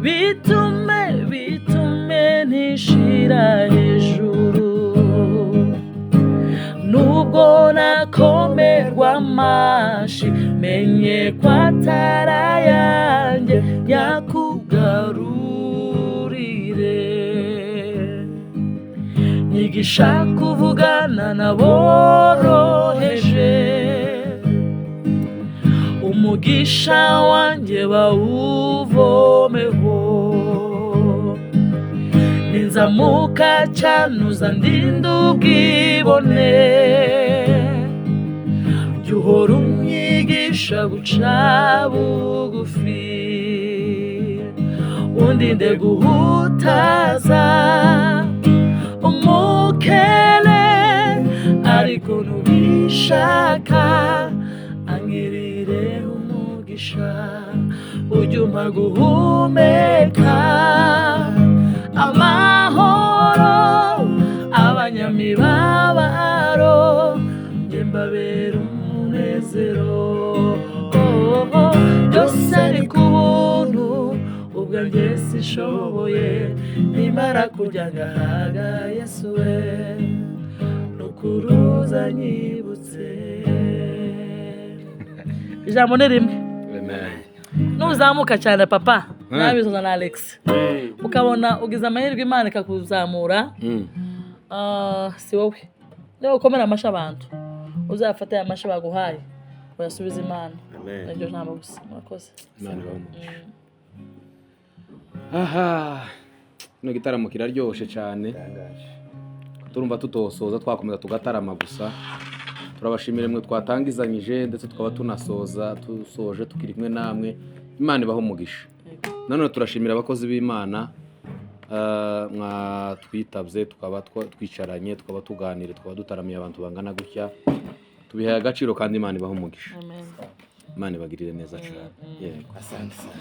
bitume ntishira hejuru, nubwo nakomerwa amashi, menye ko atari ayanjye, nyakugarurire. Nyigisha kuvugana naboroheje, umugisha wanjye bawuvomeho, ninzamuka cyanuza ndinde ubwibone, jya uhora unyigisha guca bugufi, undinde guhutaza umukene, ariko ntubishaka angirire umugisha, ujye umpa guhumeka amahoro, abanyamibabaro njye mbabera umunezero. Oh, oh, byose ni ku buntu, ubwanjye sishoboye, nimara kurya ngahaga, Yesu we nukuruza nyibutse. Ijambo ni rimwe. Amen. Nuzamuka cyane papa nabizoza na Alex, ukabona ugize amahirwe Imana ikakuzamura, si wowe niba ukomera amashyi abantu, uzafate aya mashyi baguhaye uyasubize Imana. Amen. Niryo jambo gusa, murakoze. Imana ibahe umugisha. Aha, kino gitaramo kiraryoshe cyane. Tangaje. Turumva tutosoza, twakomeza tugatarama gusa. Turabashimira mwe twatangizanyije, ndetse tukaba tunasoza, tusoje tukiri kumwe namwe. Imana ibahe umugisha. Nanone turashimira abakozi b'Imana, mwatwitabye, tukaba twicaranye, tukaba tuganira, tukaba dutaramiye abantu bangana gutya. Tubihaye agaciro kandi Imana ibahe umugisha. Amen. Imana ibagirire neza cyane. Yego. Asante sana.